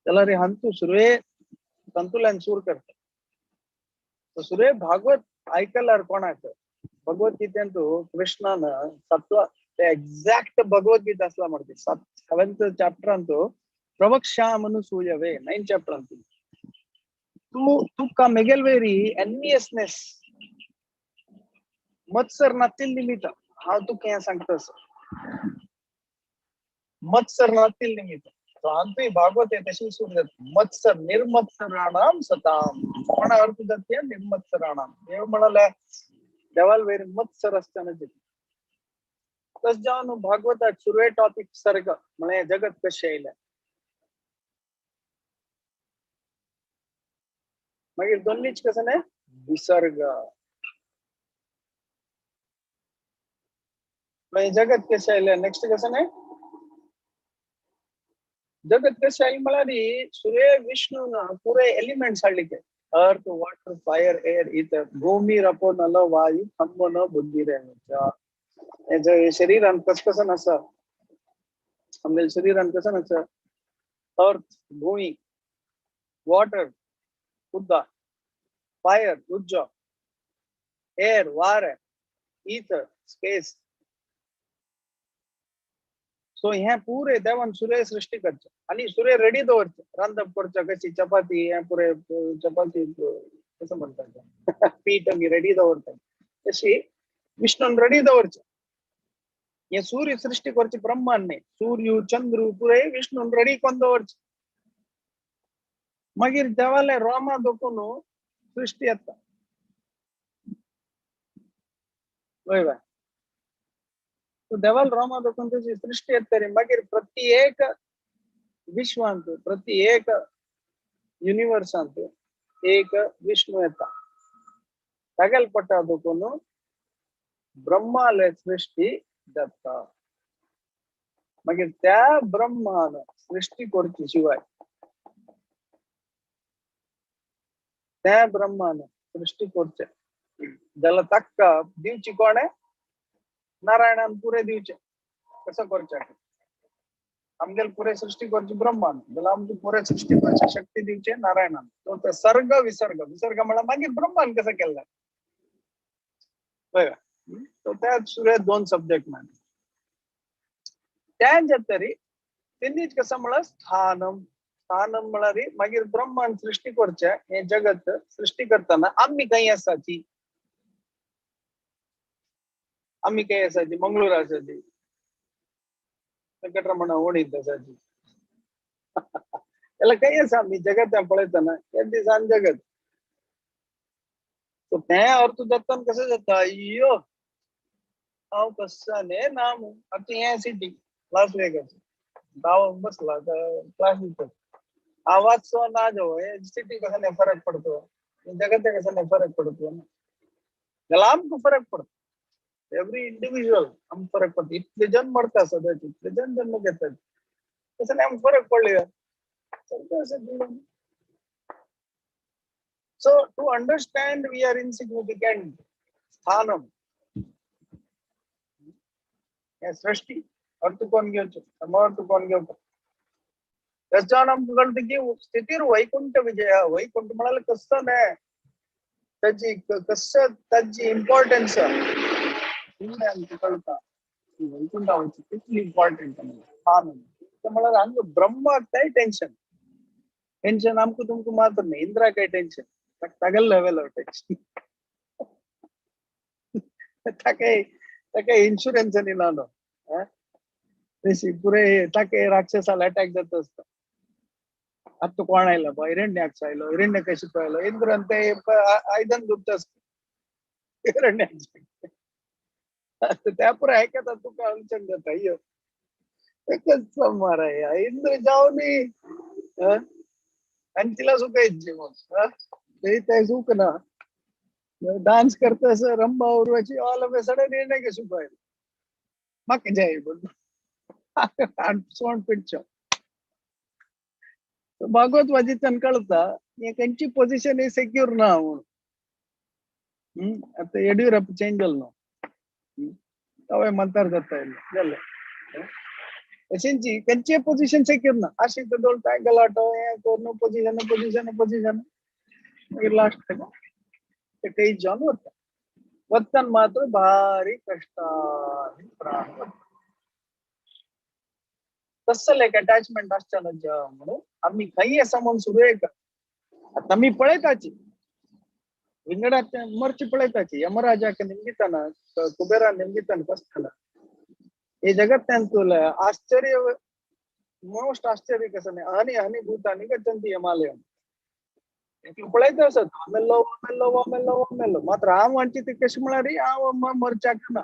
त्याला रे हंतू सुरवे तंतुल्यान सूर करता. सुरवे भागवत ऐकल्यार कोणाक भगवद्गीतेन तू कृष्णान सत्व ते एक्झॅक्ट भगवद्गीता असला म्हणते 7th चॅप्टरान तो प्रवक्ष्यामनुसूयवे 9th चॅप्टरान तू तुका मेगेलवेरी एनवियसनेस मत्सर नातील निमित्त हांव तुका हें सांगता मत्सर नातील निमित्त. हांतूय भागवत तशी सुरू जाता मत्सर निर्मत्सराणाम सताम. कोणा अर्थ जाता निर्मत्सराणाम. देव म्हणाले देवाल वयर मत्सर आसतना तस जावन भागवताक सुरवे टॉपिक सर्ग म्हळ्यार जगत कशें आयलें. मागीर दोन्हीच कसं न्ही विसर्ग. मागीर जगत कशें आयलें नेक्स्ट कसं न्ही जगत कशें आयलें म्हळ्यार सूर्य विष्णून पुरे एलिमेंट्स हाडले ते अर्थ वॉटर फायर एअर इथर भूमी रपो नल वायु खंब न बुद्धी रे. शरीरान कस कसं आसा आमगेल्या शरीरान कसं आसा अर्थ भूमी वॉटर उदक फायर उज्जो एअर वारें इथर स्पेस. सो हे पुरे देवान सूर्य सृष्टी करचे आणि सूर्य रेडी दवरचे रांदप करचे कशी चपाती हे पुरे चपाती कसं म्हणतात पीठ आमी रेडी दवरतात तशी विष्णून रेडी दवरचे. हे सूर्य सृष्टी करचे ब्रह्मान न्ही सूर्य चंद्र पुरे विष्णून रेडी करून दवरचे. मागीर देवाले रोमा दोखून सृष्टी येता. वय बाय देवाल रोमा दोखून तशी सृष्टी येता रे. मागीर प्रत्येक विश्वांत प्रत्येक युनिवर्सांत एक विष्णू येता. तागेल पट्टा दोखून ब्रह्माले सृष्टी जाता. मागीर त्या ब्रह्मान सृष्टी करची शिवाय त्या ब्रह्मान सृष्टी करचे जाल्यार ताका दिवची कोण नारायणान पुरे दिवचे. कसं करचे आमगेल पुरे सृष्टी करची ब्रह्मान जाल्यार आमची पुरे सृष्टी करची शक्ती दिवचे नारायणान. तो सर्ग विसर्ग विसर्ग म्हळ्यार मागीर ब्रह्मान कसं केला बघा. तो त्या सुरे दोन सब्जेक्ट मान त्या जातरी तेन्नीच कसं म्हळ्यार स्थानम. स्थानम म्हळ्यार मागीर ब्रह्मान सृष्टी करचे हे जगत सृष्टी करताना आमी खंय आसाची आमी खंय आसाची मंगळूर आसाची वेंकटरमण ओणीत आसाची त्याला खंय आसा आमी जगत पळयतना एक दिसान जगत. तो तें अर्थ जाता कसं जाता अय्यो हांव कसं न्ही ना आतां हें सिटी लास वेगास गांव बसला क्लास दितात आवाज सो ना जो हे सिटी कसं नाही फरक पडतो जगत कसं नाही फरक पडतो त्याला आमकां फरक पडतो. एव्हरी इंडिव्हिज्युअल आमकां फरक पडतो. इतले जण मरता सदांच इतले जण जन्म घेतात तसं नाही आमकां फरक पडले. So to understand we are insignificant स्थानम हे सृष्टी अर्थ कोण घेवचो समर्थ कोण घेवचो त्याच्यावर आमकां कळटा की स्थितीर वैकुंठ विजय. वैकुंठ म्हळ्यार कसं न्ही त्याची कसं ताची इम्पॉर्टन्स आमकां कळटा. वैकुंठा वयची कितली इम्पॉर्टंट स्थान म्हळ्यार हांगा ब्रह्माक काय टेन्शन टेन्शन आमकां तुमकां मात्र न्ही इंद्राक काय टेन्शन तागेल लेवल टेन्शन ताका ताका इन्शुरन्स आनी ना न्हू तशी पुरे ताका राक्षसाला अटॅक जाता आसता. आतां कोण आयला पळय, हिरण्याक्ष आयलो, हिरण्यकशिप आयलो, इंद्रान ते आयदन धुता हिरण्याक्ष. त्या पुराय आयकता तुका अडचण जाता. यो एकच माराय इंद्र जावन आणि तिला सुखायची मग ते सुख ना डान्स करता असं Rambha Urvashi all of a sudden Hiranyakashipu आयलो म्हाका जाय सोंड पिडचो. भागवत वाजितान कळता हे खंयची पोझिशन ही सेक्युर ना म्हणून. आता येडियुरप्पा चेंज जालो न्हू, तवय मंतार जाता इल्लो जालें. अशेंची खंयचीय पोझिशन सेक्युर ना. अशें दोळटा गलाटो हें करून पोझिशन पोझिशन पोझिशन मागीर लास्ट ते काही जावन वता. वतना मात्र भारी कश्टान प्राण वता. तसले एक अटॅचमेंट आसचें ना म्हणून आमी खंय आसा म्हणून सुरू आतां आमी पळयताची विंगडाचे मर्ची पळयताची यमराजाक निमगिताना कुबेरा निमगिताना कसताना हे जगत्यांतुले आश्चर्य मोस्ट आश्चर्य कसं नाही. हनी हनी भूतानी गच्छन्ति यमालयम. पळयता आसत मेल्लो मेल्लो मेल्लो मेल्लो मात्र हांव वांची ती कशी म्हळ्यार हांव मरच्याक ना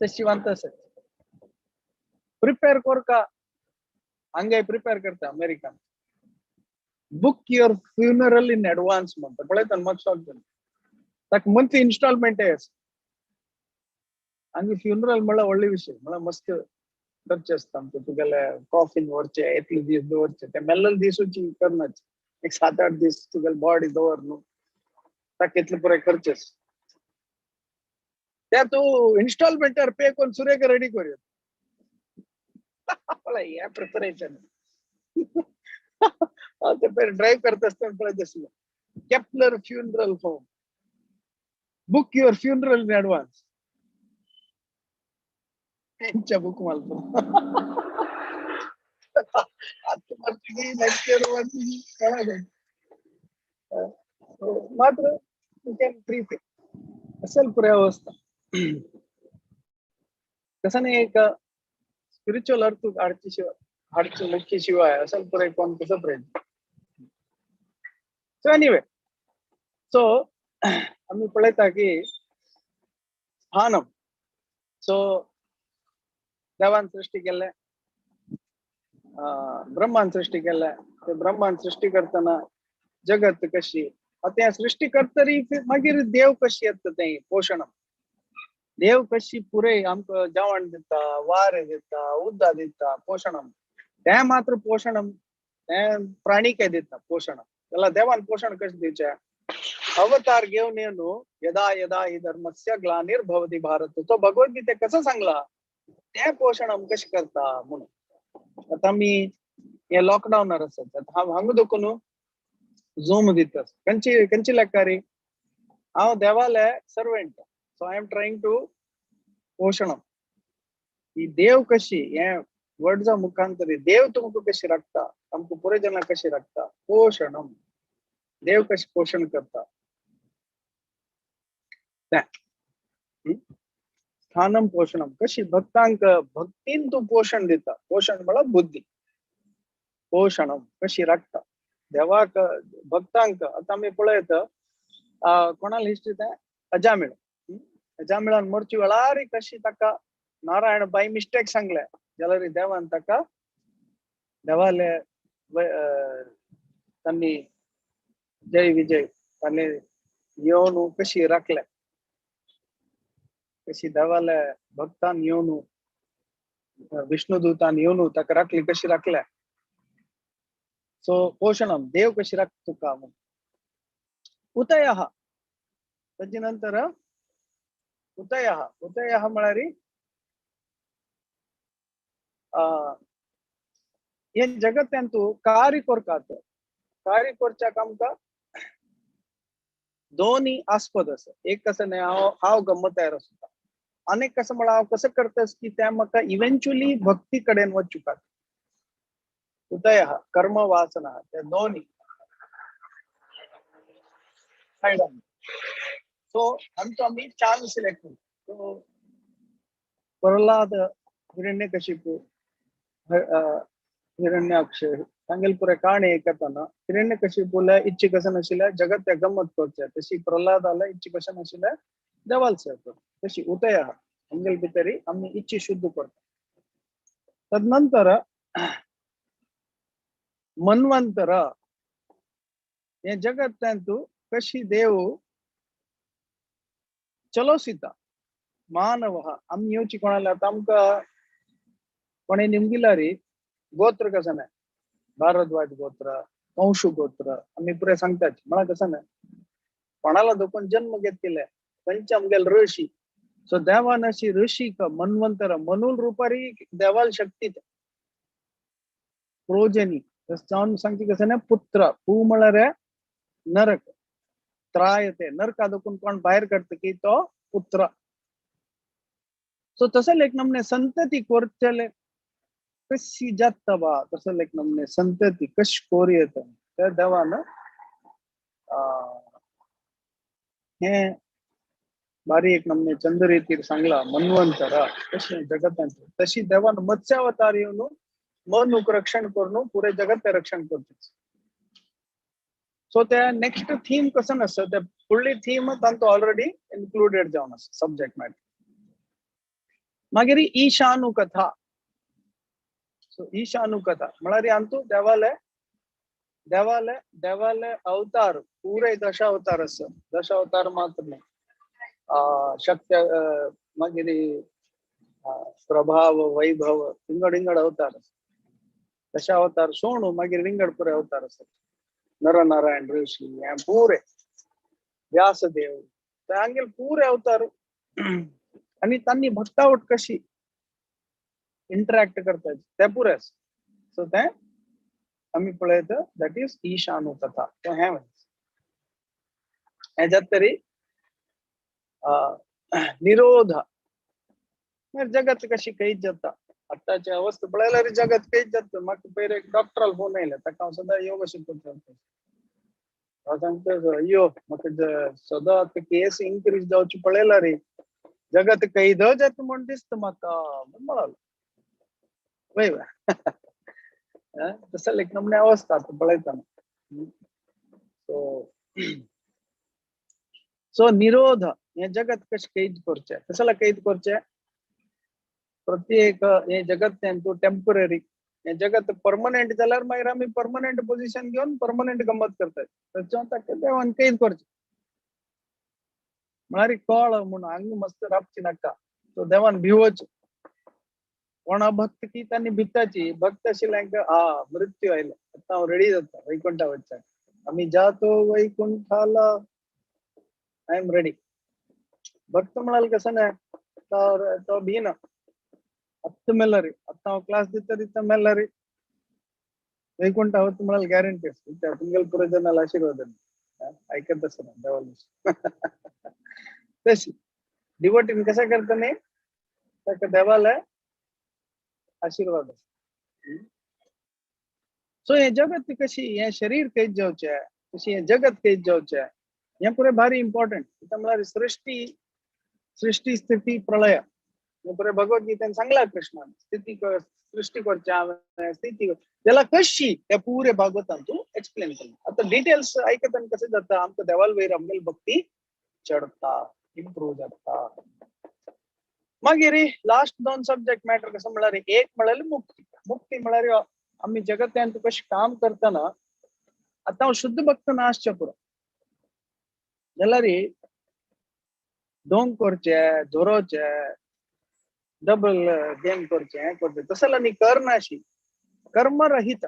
तशी वांत आसत. प्रिपेर करका हांगाय प्रिपेर करता American. Book your funeral in advance म्हणटा पळयता म्हाका शॉक जालें. ताका मंथली इन्स्टॉलमेंट आसा. आनी फ्युनरल म्हळ्यार व्हडलो विशय, म्हळ्यार मस्त खर्च आसता आमचो. तुगेले कॉफिन व्हरचे इतले दीस दवरचे, ते मेल्ले दिसूची करनाच, एक 7-8 दीस तुगेले बॉडी दवर न्हू, ताका इतले पुराय खर्च आसता. ते तूं इन्स्टॉलमेंटार पे करून सुरेक रेडी करूया. पळय हें प्रिपरेशन. हांव ते पयर ड्रायव्ह करता आसतना पळयत आसलो Kepler funeral home, book your funeral in advance. त्यांच्या बुक मारतो. नेक्स्ट इयर मात्र you can prepay. असेल पुराय अवस्था. कसं नाही एक स्पिरिच्युअल अर्थ हाडची शिवाय हाडची मुख्य शिवाय असेल पुराय कोण कसं प्रयत्न. सो एनिवे सो आमी पळयता की स्थानम. सो देवान सृष्टी केल्ले, ब्रह्मान सृष्टी केल्ले. ते ब्रह्मान सृष्टी करतना जगत कशी आतां सृष्टी करतरी मागीर देव कशी येता तें पोशणम. देव कशी पुराय आमकां जेवण दिता, वारें दिता, उदक दिता, पोशणम. तें मात्र पोशणम तें प्राणीक दिता पोशणम. जाल्यार देवान पोशण कशें दिवचें? अवतार घेवन येवन यदा यदा हि धर्मस्य ग्लानिर्भवति भारत. तो भगवद्गीते कसं सांगला तें पोशण आम कशें करता म्हणून. आतां आमी हे लॉकडावनार आसात, हांव हांगा देखून झूम दिता. खंयची खंयची लेखारी हांव देवाले servant. So I am trying to पोशणम. ही देव कशी हे वर्डजा मुखांतरी देव तुमकां कशी राखता, आमकां पुराय जना कशी राखता, पोशणम. देव कशें पोशण करता तें स्थानम पोशणम. कशी भक्तांक भक्तीन तूं पोशण दिता. पोशण म्हळ्यार बुद्धी. पोशणम कशी राखता देवाक भक्तांक. आतां आमी पळयत कोणाल हिस्ट्री तें अजामिळ. अजामिळान मरची वेळार कशी ताका नारायण बाय मिस्टेक सांगले जाल्यार देवान ताका देवाले तांणी जय विजय तांणी येवन कशी राखले, कशी देवाले भक्तान येवन विष्णुदूतान येवन ताका राखली, कशी राखले. सो पोशणम देव कशी राखता तुका म्हणून. उतयः ताजे नंतर उतयः. उतयः म्हळ्यार हे जगत्यांतू कार्य करतात. कार्य करच्याक आमकां दोन्ही आस्पद आसा. एक कसं न्ही हांव हांव गम्मत तयार आसता, आनी एक कसं म्हळ्यार हांव कसं करता की तें म्हाका इव्हेंच्युअली भक्ती कडेन वचूंक. उदयः कर्म वासना ते दोन्ही सायडान. सो आमचो आमी चान्स सिलेक्ट करता. सो प्रल्हाद हिरण्यकशिपू हिरण्याक्ष तांगेले पुराय काणी आयकतना हिरण्यकशिपूले इच्छे कशें नाशिल्ले जगत त्या गमत करचे, तशी प्रल्हादाले इच्छे कशें नाशिल्ले देवाल सेवा करचे, तशी उदय आहा आमगेले भितरी आमी इच्छे शुद्ध करता. तदनंतर मन्वंतर हे जगत्तंतु कशी देव चलोसिता मानव आमी येवची कोणाला आतां आमकां कोणे निमगिलारी गोत्र कसं नाही, भारद्वाज गोत्र, कंशु गोत्र आमी पुरे सांगतात. म्हणा कसं नाही कोणाला दोकून जन्म घेतले खंयचे आमगेले ऋषी. सो देवान अशी ऋषी मन्वंतर मनुल रुपारी देवाल शक्ती प्रोजनी जावन सांगची कसं नाही पुत्र पू म्हळ्यार नरक त्रायते नरका दोकून कोण भायर काडटा की तो पुत्र. सो तसो लेख नमने संतती करतले कशी जाता बा, तसो लेख नमने संतती कशी कोरी येता त्या देवान हे बारी एक नमने चंद्ररीतीर सांगला मन्वंतर कशी जगतांत तशी देवान मत्स्यावतार येवन मनुक रक्षण करून पुरे जगत ते रक्षण करते. सो त्या नेक्स्ट थीम कसं आसता त्या फुडली थीम तांतू ऑलरेडी इन्क्लुडेड जावन आसा सब्जेक्ट मॅटर. मागीर ईशानुकथा. सो ईशानुकथा म्हळ्यार आमतू देवाले देवाले देवाले अवतार पुरे दशावतार आसा, दशावतार मात्र न्ही शक्य मागीर प्रभाव वैभव विंगड विंगड अवतार आसा. दशावतार सोणू मागीर विंगड पुरे अवतार आसा, नरनारायण ऋषी हे पुरे व्यासदेव तांगेले पुरे अवतार आनी तांणी भक्तावट कशी इंटरॅक्ट करतात ते पुरे आसा. सो ते आमी पळयता that is ईशानुकथा. तो हें हें जाता तरी निरोध जगत कशी कैद जाता आतांची अवस्था पळयल्यार जगत कैद जाता. म्हाका पयर एक डॉक्टराल फोन आयले ताका हांव सदां योग शिकयता, हांव सांगता अय्यो म्हाका सदां आतां केस इन्क्रीज जावची पळयल्यार जगत कैद जाता म्हूण दिसता म्हाका म्हूण म्हणलो. वय तसं एक नमने अवस्था आतां पळयतना. सो सो निरोध हे जगत कशें कैद करचें, कशाला कैद करचें? प्रत्येक हे जगत तेंतू टेम्पररी, हे जगत परमनंट जाल्यार मागीर आमी परमनंट पोझिशन घेवन परमनंट गमत करतात. ताच्या ताका देवान कैद करचें म्हळ्यार कळ म्हूण हांगा मस्त राबची नाका. सो देवान भिवोचें कोणा भक्त की तांणी भिताची भक्त आशिल्ल्यांक आ मृत्यू आयलो आतां हांव रेडी जाता वैकुंठा वचपाक, आमी जातो वैकुंठाला, I am ready. भक्त म्हणाल कसं नाही तो भिना आत्ता मेला रे, आत्ता हांव क्लास दिता दिता मेला रे, वैकुंठा वता म्हणाल गॅरंटी आसा. तुमगेले पुरोजनाला आशीर्वाद ऐकत आसना देवाला. तशी डिवोटीन कशें करता न्ही ताका देवाले आशीर्वाद आसा. सो हे जगत कशी हे शरीर कैद जावचें तशी हे जगत कैद जावचें हें पुरें भारी इम्पॉर्टंट. म्हळ्यार सृष्टी सृष्टी स्थिती प्रलय हें पुरें भगवद्गीतेन सांगला कृष्णान. स्थिती सृष्टी करचें हांवें स्थिती त्याला कशी त्या पुरे भागवतान तूं एक्सप्लेन केलें. आतां डिटेल्स आयकतना कशें जाता आमकां देवाल वयर आमगेली भक्ती चडता, इम्प्रूव जाता. मागीर लास्ट दोन सब्जेक्ट मॅटर कसं म्हळ्यार एक म्हळ्यार मुक्ती. मुक्ती म्हळ्यार आमी जगत्यांत कशें काम करतना आतां हांव शुद्ध भक्त ना आसचें पुरो जाल्यार डोंग करचे, धरोचे, डबल गेम करचे, हें करचें तशें जाल्यार न्ही करनाशी कर्मरहित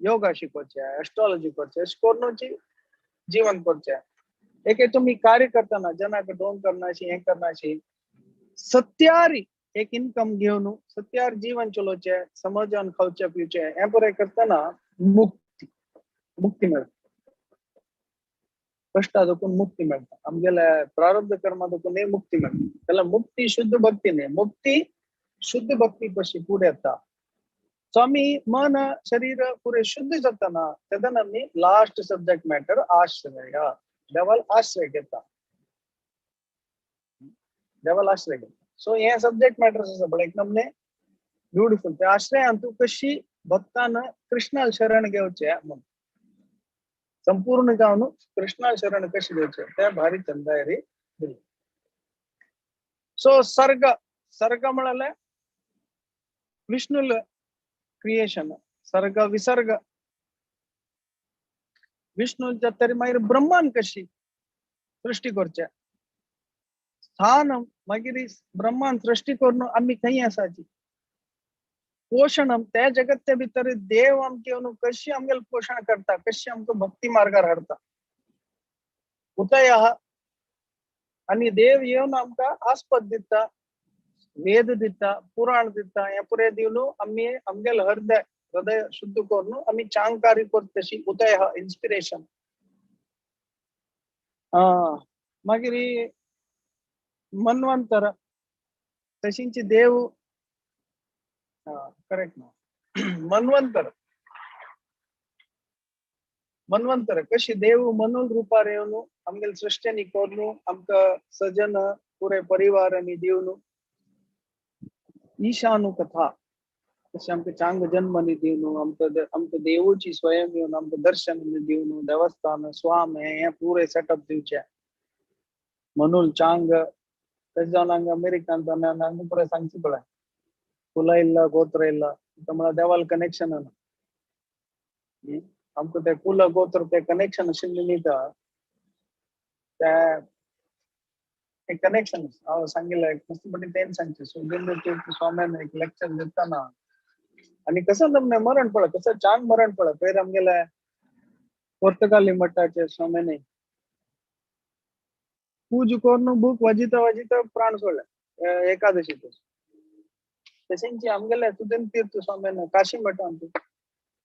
योगा शिकोवचें, एस्ट्रोलॉजी करचें, अशें करुनूच जीवन करचें. एक तुमी कार्य करतना जनाक डोंग करनाशी हें करनाशी सत्यारी एक इनकम घेवन सत्यार जीवन चलोवचें, समाजान खावचें पिवचें हें पुरें करतना मुक्ती मुक्ती मेळटा. कश्टा दोकून मुक्ती मेळटा, आमगेल्या प्रारब्ध कर्मा दोकून मुक्ती मेळटा. जाल्यार मुक्ती शुद्ध भक्ती न्ही, मुक्ती शुद्ध भक्ती कशी फुडें येता. सो आमी मन शरीर पुरें शुद्ध जातना तेन्ना आमी लास्ट सब्जेक्ट मॅटर आश्रय, देवाल आश्रय घेता, देवाल आश्रय घेता. सो हे सब्जेक्ट मॅटर्स आसा पळय एक नमने ब्युटिफूल. ते आश्रयान तूं कशी भक्तान कृष्णाल शरण घेवचे म्हणून संपूर्ण जावन कृष्णा शरण कशी घेवचे ते भारी चंदायरी दिले. सो सर्ग सर्ग म्हळ्यार विष्णुल क्रिएशन, सर्ग विसर्ग विष्णू तरी मागीर ब्रह्मान कशी सृष्टी करचे स्थान, मागीर ब्रह्मान सृष्टी करून आमी खंय आसाची, पोषण त्या जगत्या भितर देव आमके येवन कशी आमगेले पोषण करता, कशी आमकां भक्ती मार्गार हाडता उदय आनी देव येवन आमकां आस्पद दिता, वेद दिता, पुराण दिता, हें पुरें दिवन आमी आमगेले हृदय हृदय शुद्ध करून आमी चांगकारी करता तशी उदय इन्स्पिरेशन. मागीर मन्वंतर तशींची देव करेक्ट ना मन्वंतर मन्वंतर कशी देव मनूल रुपार येवन आमगेले सृश्टी करून आमकां सजन पुरे परिवार आनी दिवन ईशानु कथा तशें आमकां चांग जन्म नी दिवन आमकां आमकां देवूची स्वयं येवन आमकां दर्शन दिवन देवस्थान स्वाम हें पुरे सेटअप दिवचें म्हणून चांग. तशें जावन हांगा अमेरिकान हांगा पुरे सांगचें पळय कुला ಇಲ್ಲ ಗೋತ್ರ ಇಲ್ಲ म्हळ्यार देवाल कनेक्शन ना आमकां ते कुल गोत्र ते कनेक्शन आशिल्लें न्ही ते कनेक्शन हांव सांगिल्लें मस्त पटी तेन सांगचें. सुगंध तीर्थ स्वाम्यान एक लेक्चर दितना आनी कसो तुमने मरण पळय कसो चांग मरण पळय पयर आमगेले पोर्तुगाली मठाचे स्वाम्यानी पूज करून बूक वाजिता वाजिता प्राण सोडले एकादशी. तशेंच आमगेले सुदेन तीर्थ स्वाम्यान काशी मठांत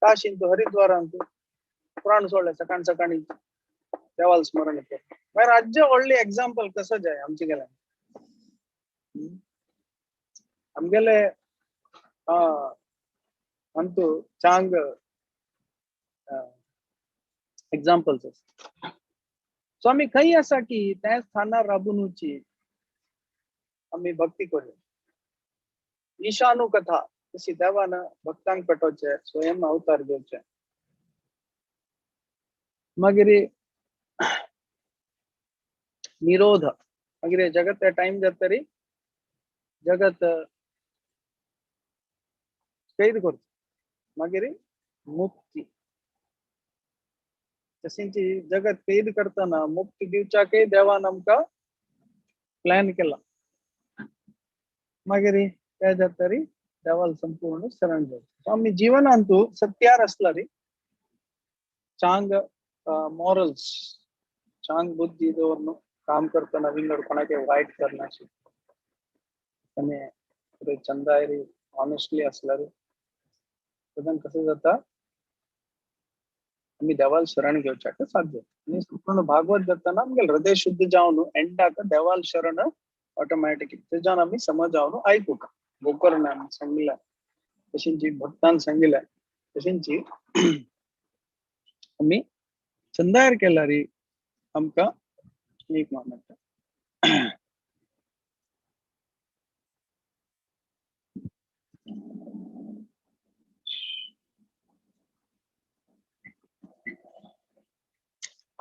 काशींत हरिद्वारांत प्राण सोडले सकाळ सकाळी देवाल स्मरण केलें. मागीर राज्य व्हडलें एग्जाम्पल कसो जाय आमचे गेले आमगेले अंतू चांग एग्जाम्पल्स. सो आमी खंय आसा की त्या स्थानार राबून आमी भक्ती करूया. ईशानु कथा तशी देवान भक्तांक पेटोवचे स्वयं अवतार घेवचे. मागीर निरोध मागीर जगत टाइम जातरी जगत कैद करता मागीर मुक्ती. तशेंच जगत कैद करतना मुक्ती दिवच्याकय देवान आमकां प्लॅन केला. मागीर त्या जातरी देवाल संपूर्ण शरण जाता. आमी जिवनांतू सत्यार आसला रे चांग मॉरल्स चांग बुद्धी दवरून काम करतना विंगड कोणाके वायट करनाशी आनी चंदायरी ऑनेस्टली आसल्यार तेन्ना कसं जाता आमी देवाल शरण घेवच्याक साध्य. आनी संपूर्ण भागवत जातना आमगेले हृदय शुद्ध जावन एंडाक देवाल शरण ऑटोमॅटिकली तेज्यान आमी समज जावन आयकूंक गोकर्णान सांगिल्लें तशेंच भक्तान सांगिल्लें तशेंच आमी चंदायर केल्यार आमकां एक मोमेंट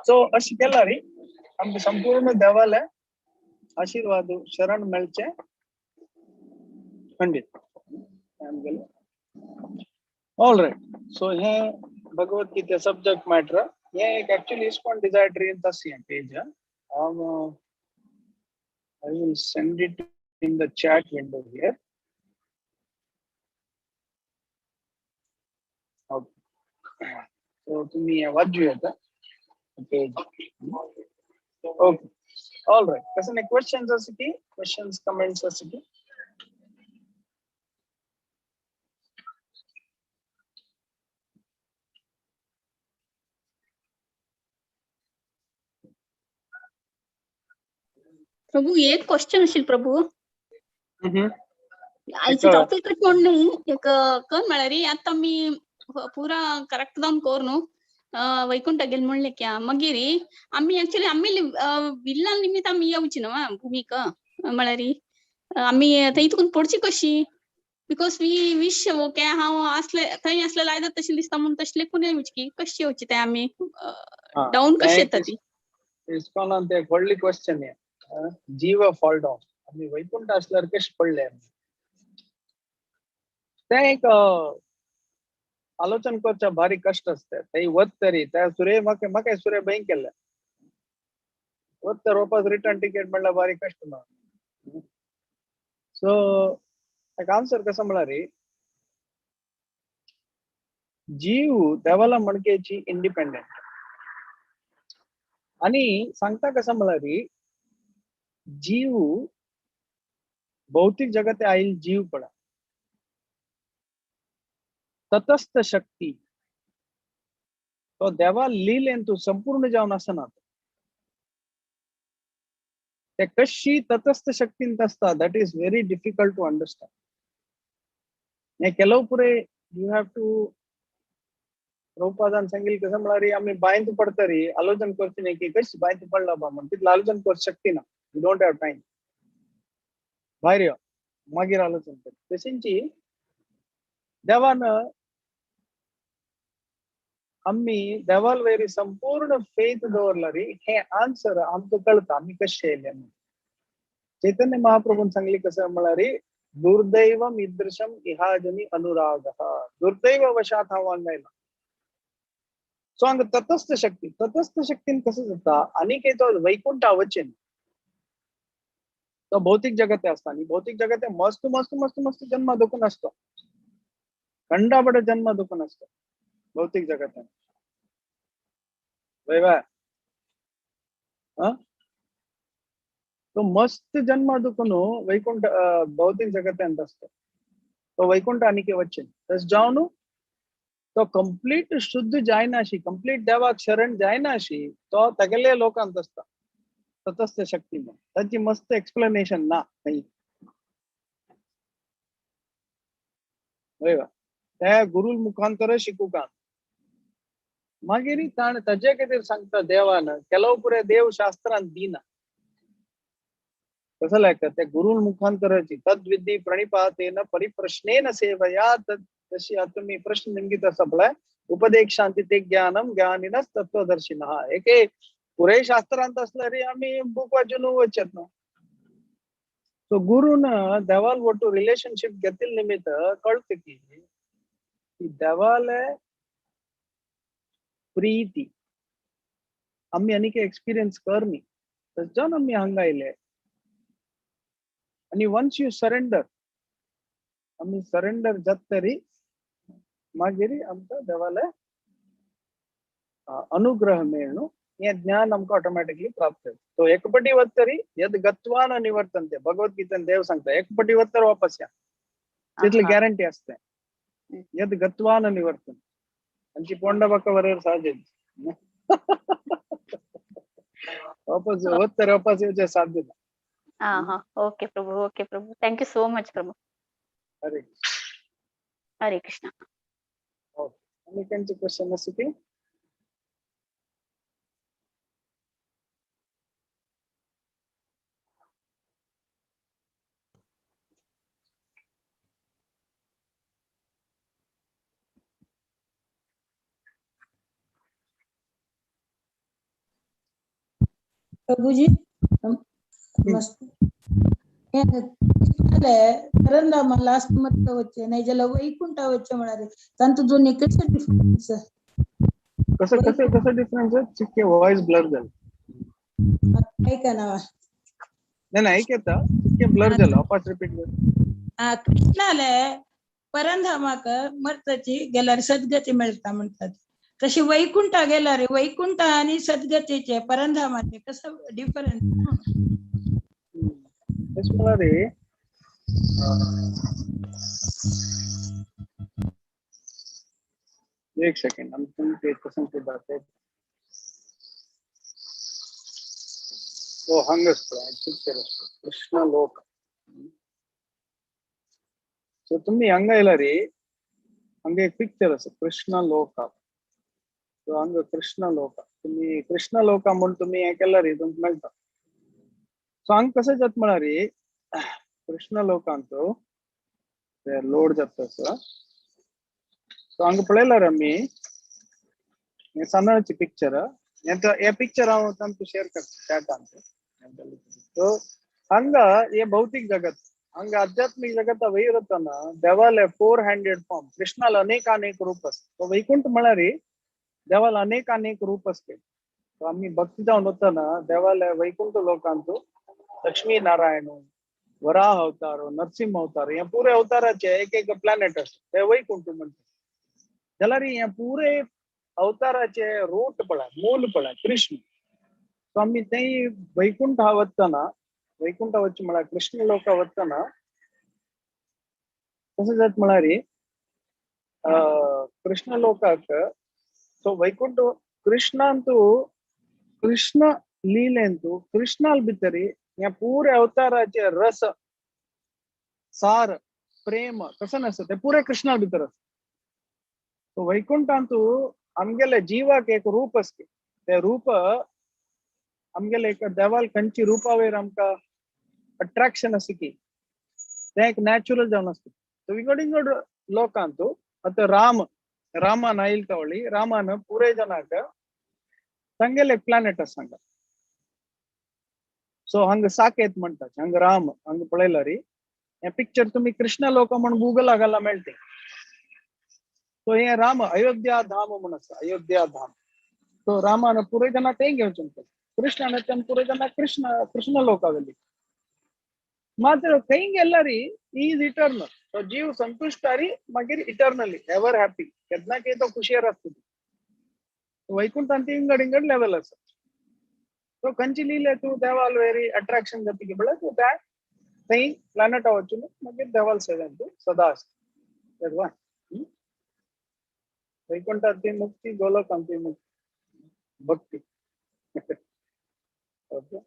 सो अशें केल्यार आमकां संपूर्ण देवाले आशीर्वाद शरण मेळचे खंडीत आमगेले. All right. सो हे भगवत गीता सब्जेक्ट मॅटर हे एक एक्चुअली इस्कॉन डिझायर ट्रीन आसा हें पेज. हांव I will send it in the chat window here. Okay so तुमी हें वाचूं येता पेज. Okay all right. कसले क्वेश्चन्स आसा की क्वेश्चन्स कमेंट्स आसा की? प्रभू एक क्वेश्चन असेल प्रभू. आयचे टॉपिक म्हण न्ही एक कोण म्हळ्यार आतां आमी पुरा करेक्ट जावन कोर न्हू वैकुंठ गेल म्हणले क्या मागीर आमी एक्चुअली आमी विल्ला निमित्त आमी येवची न्हू भुमीक म्हळ्यार आमी थंय तुकून पडची कशी? Because we wish okay हांव असले थंय असले लायता तशें दिसता म्हणून तशें लेखून येवची कशी येवची ते आमी डावन कशी येता ती. इस्कॉनान ते एक व्हडली क्वेश्चन हे जीव फॉल डावन आमी वैकुंठ असल्यार कशें पडले आमी तें एक आलोचन करच्या भारी कश्ट आसता. थंय वत तरी त्या सुरे म्हाका म्हाका सुरे भंय केल्ले वत तर वापस रिटर्न टिकेट म्हणल्यार भारी कश्ट ना. सो ताका आन्सर कसो म्हळ्यार जीव देवाला मणकेची इंडिपेंडंट आणि सांगता कसं म्हळ्यार जीव भौतिक जगत आईल जीव पडा तटस्थ शक्ती तो देवा लिलेन तू संपूर्ण जावन आसना ते कशी तटस्थ शक्तीन आसता that is very difficult to understand. हे ಕೆಲವು पुरे you have to प्रभुपादान सांगितलं कसं म्हळ्यार आमी बांयंत पडतरी आलोचन करची न्ही की कशी बांयंत पडला बा म्हण तितलं आलोचन करूंक शक्ती ना. You don't have time भायर यो मागीर आलोचन कर. तशेंची देवान आमी देवाल वयर संपूर्ण फेथ दवरला रे हे आन्सर आमकां कळटा आमी कशे येयले म्हणून. चैतन्य महाप्रभून सांगली कसं म्हळ्यार दुर्दैवम ईदृशम इहाजनी अनुराग दुर्दैव वशात हांव हांगा आयला. सो हांगा तटस्थ शक्ती तटस्थ शक्तीन कसं जाता आनी तो वैकुंठा वचेन तो भौतिक जगत आसता आनी भौतिक जगत मस्त मस्त मस्त मस्त जन्म दुखून आसतो खंडाबड जन्म दुखून आसतो भौतिक जगत वय तो मस्त जन्म दुखून वैकुंठ भौतिक जगत आसतो तो वैकुंठ आनी वचेन तस जावन तो कंप्लीट शुद्ध जायनाशी कंप्लीट देवाक शरण जायनाशी तो तागेले लोकांत आसता तटस्थ शक्ती म्हण ताची मस्त एक्सप्लेनेशन ना थंय वय त्या गुरु मुखांतर शिकूका मागीर ताणें ताजे खातीर सांगता देवान ಕೆಲವು पुरे देव शास्त्रान दिना कसं लायक त्या गुरु मुखांतराची तद्विधी प्रणिपातेन परिप्रश्नेन सेवया तशी आता मी प्रश्न निमगीत आसा पळय उपदेशांति ते ज्ञानम ज्ञानिनस तत्वदर्शिनः एके पुरे शास्त्रांत असल्यार आमी बूक वाचून वचत ना. सो गुरून देवाल ಒಟ್ಟು रिलेशनशिप घेतिल्ले निमित्त कळत की देवाले प्रीती आमी आनीक एक्सपिरियन्स कर न्ही तशें आमी हांगा आयले आनी वन्स you surrender आमी सरेंडर जात तरी मागीर आमकां देवाले अनुग्रह मेळ्ळो हे ज्ञान आमकां ऑटोमॅटिकली प्राप्त जाता. तो एकपटी वत तरी यद गत्वा न निवर्तन्ते भगवद्गीतेन देव सांगता एकपटी वत तर वापस या तितली गॅरंटी आसता यद गत्वा न निवर्तन आमची पोंडा बाका बरोबर सहज वापस वत तर वापस येवचें साध्य ना. हा okay Prabhu okay Prabhu thank you so much Prabhu. Hare Hare Krishna. Okay आनी खंयचे क्वेश्चन आसा की प्रभुजी नमस्ते. परंधामा लास्ट मत वच्चे नाही ज्याला वैकुंठा वच्चे म्हणाले तांतू दोन्ही कसं डिफरन्स कसं कसं कसं डिफरन्स आहे? व्हॉइस ब्लर झालं. ऐका ना नाही नाही ऐक येता चिक्के ब्लर झालं वापस रिपीट कर. हा कृष्णाले परंधामाक मरतची गेल्यार सद्गती मेळटा म्हणतात तशी वैकुंठा गेल्यार वैकुंठ आणि सद्गतीचे परंधामाचे कसं डिफरन्स? तशें म्हळ्यार एक सेकंड आमी तुमकां दाखयता. ओ हांगा आसता पिक्चर आसता कृष्ण लोक. सो तुमी हांगा येयला रे हांगा एक पिक्चर आसा कृष्ण लोक. सो हांगा कृष्ण लोक तुमी कृष्ण लोक म्हूण तुमी हें केला रे तुमकां मेळटा. सो हांगा कशें जाता म्हळ्यार कृष्ण लोकांत ते लोड जाता असो. सो हांगा पळयल्यार आमी हे सानाची पिक्चर, हे पिक्चर हांव तांकां शेअर करता चॅटांत. सो हांगा हे भौतिक जगत, हांगा आध्यात्मिक जगता वयर वतना देवाले 4 हँडेड फॉर्म, कृष्णाला अनेक अनेक रूप आसता. सो वैकुंठ म्हळ्यार देवाला अनेक अनेक रूप असते. सो आमी भक्ती जावन वतना देवाले वैकुंठ लोकांतू लक्ष्मी नारायण, वराह अवतार, नरसिंह अवतार, हे पुरे अवताराचे एक एक प्लॅनेट आसता, ते वैकुंठ म्हणटा. जाल्यार हे पुरे अवताराचे रूट पळय, मूल पळय कृष्ण. सो आमी तेय वैकुंठ वतना, वैकुंठ वच म्हळ्यार कृष्ण लोक वतना कसं जात म्हळ्यार कृष्ण लोकाक. सो वैकुंठ कृष्णांतू कृष्ण लीलेंतू कृष्णाल भितरी ह्या पुरे अवताराचे रस सार प्रेम कसं आसता ते पुरे कृष्णा भितर आसता. सो वैकुंठांतू आमगेले जीवाक एक रूप आसता, ते रूप आमगेले एक देवाल खंयची रूपावेर आमकां अट्रॅक्शन आसा की ते एक नॅचरल जावन आसता. सो विंगड विंगड लोकांतू आतां राम, रामान आयल तवळी रामान पुरे जनाक तांगेले एक प्लॅनेट आसा हांगा. सो हांगा साकेत म्हणटा, हांगा राम, हांगा पळयल्यार हे पिक्चर तुमी कृष्ण लोक म्हण गुगला घाला मेळटे. सो हे राम अयोध्या धाम म्हण आसा, अयोध्या धाम. सो रामान पुरे जना ते घेवचें, कृष्णान तें पुरे जना कृष्ण कृष्ण लोकावेली. मात्र खंय गेल्यार is eternal. तो जीव संतुश्ट आरी मागीर इटर्नली एवर हॅपी, केन्ना की तो खुशयेर आसता. वैकुंठांत विंगड विंगड लेवल आसा. सो खंयची लिले तूं देवाल वेरी अट्रॅक्शन जाता की म्हळ्यार तूं त्या थंय प्लॅनेटा वचून मागीर देवाल सेवेन तूं सदा आसता. वैकुंठांत मुक्ती, गोलोकांत मुक्ती, भक्ती. Okay,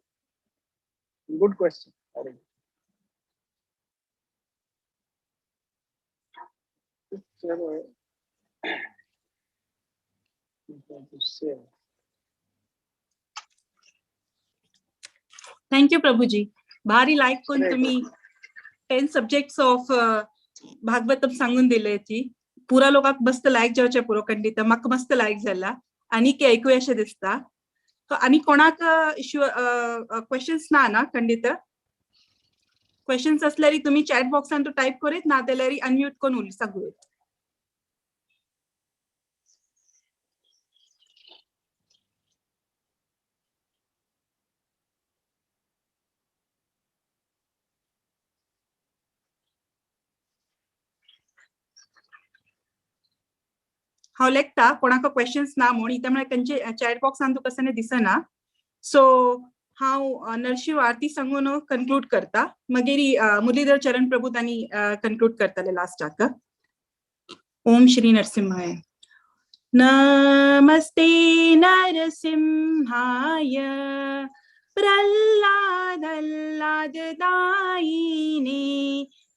good question. Thank you Prabhuji. भारी लायक करून तुम्ही 10 सब्जेक्ट्स ऑफ भागवतम सांगून दिले ती पुरा लोकांक मस्त लायक जावचे पुरो खंडित. म्हाका मस्त लायक जाला आनी की ऐकूया अशें दिसता. आनी कोणाक इश्यू क्वेश्चन्स ना ना खंडित? क्वेश्चन्स असल्यार तुम्ही चॅट बॉक्सान तो टायप करीत ना जाल्यार अनम्यूट करून सांगू. हांव लेखता कोणाक क्वेश्चन्स ना म्हूण, इत्या म्हळ्यार खंयचे चॅट बॉक्सान तुका कसं दिसना. सो हांव नरशिंव आरती सांगून कन्क्लूड करता, मागीर मुरलीधर चरण प्रभू तांणी कन्क्लूड करतले लास्टाक. ओम श्री नरसिंहाय. नमस्ते नरसिंहाय प्रल्हादल्लाददायिने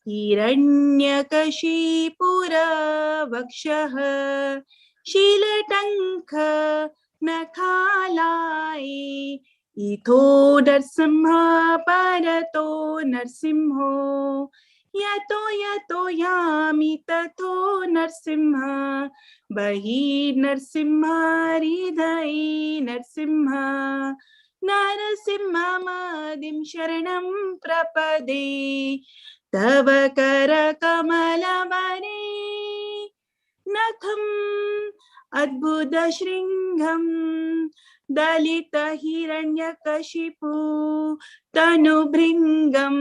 हिरण्यकशिपुरवक्षः शीलटङ्क नखालाय इथो नरसिंह परतो नरसिंहो यतो यतो यामि ततो नरसिंह बहिर्नरसिंह हृदये नरसिंह नरसिंह मादिं शरणं प्रपदे तव करकमलवरे नखम् अद्भुतशृङ्गं दलितहिरण्यकशिपु तनुभृङ्गं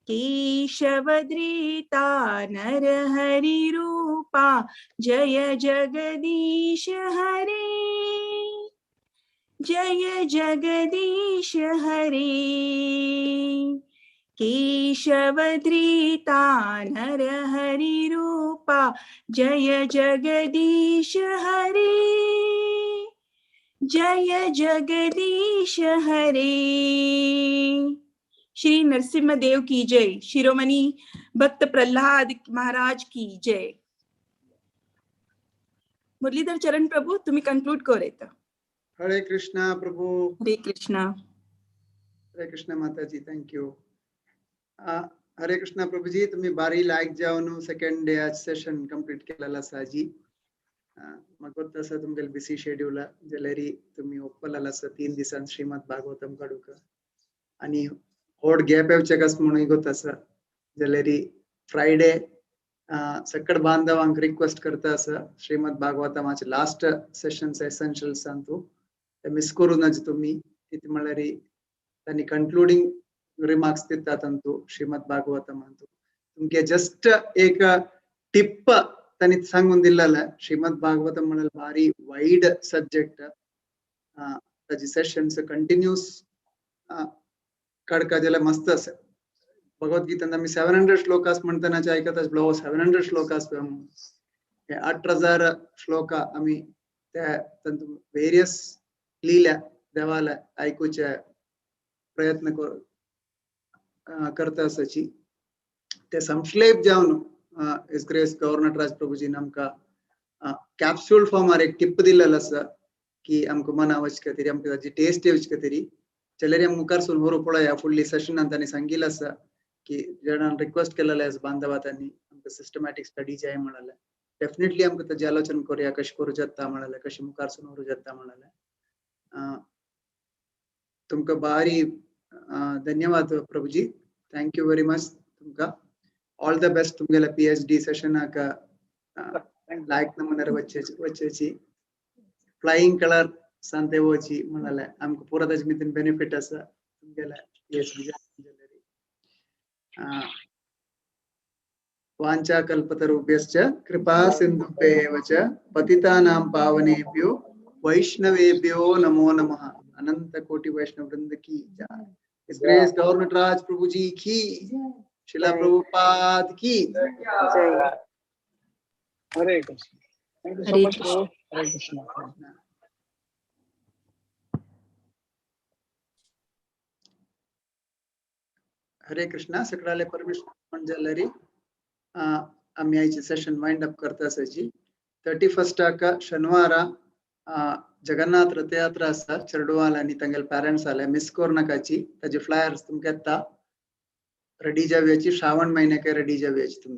केशवद्रीता नरहरिरूपा जय जगदीश हरे जय जगदीश हरे। केशवद्रीता नरहरिरूपा जय जगदीश हरे जय जगदीश हरे। श्री नरसिंह देव की जय। शिरोमणि भक्त प्रहलाद महाराज की जय। मुरलीधर चरण प्रभु तुम्ही कंक्लूड कर। हरे कृष्णा प्रभु। हरे कृष्णा। हरे कृष्णा माताजी, thank you. हरे कृष्णा प्रभुजी, तुम्ही बारी लायक जावन सेकंड डे आज सेशन कंप्लीट केलेला आसा जी. म्हाका गोत्त आसा तुमगेले बिसी शेड्यूल, जाल्यार तुमी ओप्पलेलो आसा 3 दिसान श्रीमद भागवतम काडूंक आनी व्हड गॅप येवचें कस म्हणून गोत्त आसा. जाल्यार फ्रायडे सकड बांधवांक रिक्वेस्ट करता आसा, श्रीमद भागवतमाचे लास्ट सेशन्स एसेन्शियल्स अंतू ते मिस करूं नाका तुमी. कितें म्हळ्यार तांणी कंक्लुडींग रिमार्क्स दितात अंतू श्रीमद भागवतम अंतू. तुमके जस्ट एक टिप्प तांणी सांगून दिल्लें. श्रीमद भागवतम म्हळ्यार भारी वायड सब्जेक्ट, ताजी सेशन्स कंटिन्यूस काडका जाल्यार मस्त आसा. भगवद्गीतेन आमी 700 श्लोकास म्हणटनाचे आयकत आसलो, 700 श्लोकास, 8000 श्लोका आमी ते तातूंत वेरियस लिल्या देवाले आयकुचे प्रयत्न करता आसाची. ते संश्लेप जावन his grace governor राज प्रभुजीन आमकां कॅप्सूल फॉर्मार एक टिप्प दिल्लेलो आसा की आमकां मना वच खातीर, आमकां ताची टेस्ट येवचे खातीर. जाल्यार आमी मुखार सून व्हरूं पळया फुडली सेशनान तांणी सांगिल्लें आसा की जेणान रिक्वेस्ट केलेलें आसा बांधवा, तांणी आमकां सिस्टमॅटीक स्टडी जाय म्हणाले. डेफिनेटली आमकां ताजें आलोचन करुया, कशें करूं जाता म्हणाले, कशें मुखार सून व्हरूं जाता म्हणाले. तुमकां भारी धन्यवाद प्रभुजी, thank you very much. तुमकां ऑल the best तुमगेले PhD सेशनाक लायक नमुनेर वचेची फ्लाईंग कलर सांते वची म्हणाले. आमकां पुरो ताजे मितीन बेनिफीट आसा तुमगेले PhD. वांछा कल्पतरुभ्यश्च कृपा सिन्धुभ्येव च पतितानां पावनेभ्यो वैष्णवेभ्यो नमो नमः. अनंत कोटि वैष्णव वृंद की जय. His Grace Governor Raj Prabhu ji की, शिला प्रभुपाद की जय. Hare Krishna. Thank you so Hare much Prabhu. Hare Krishna. Hare Krishna. सगळ्याले परमिशन जाल्यार आमी आयचे सेशन वायंड अप करता आसाची. 31 शनिवारा जगन्नाथ रथयात्रा आसा चेरडुवाल आनी तांगेले पॅरंट्स आले, मिस करू नाकाची. ताजे फ्लायर्स तुमकां येता, रेडी जावयाची. श्रावण महिन्याक रेडी जावयाची तुमी.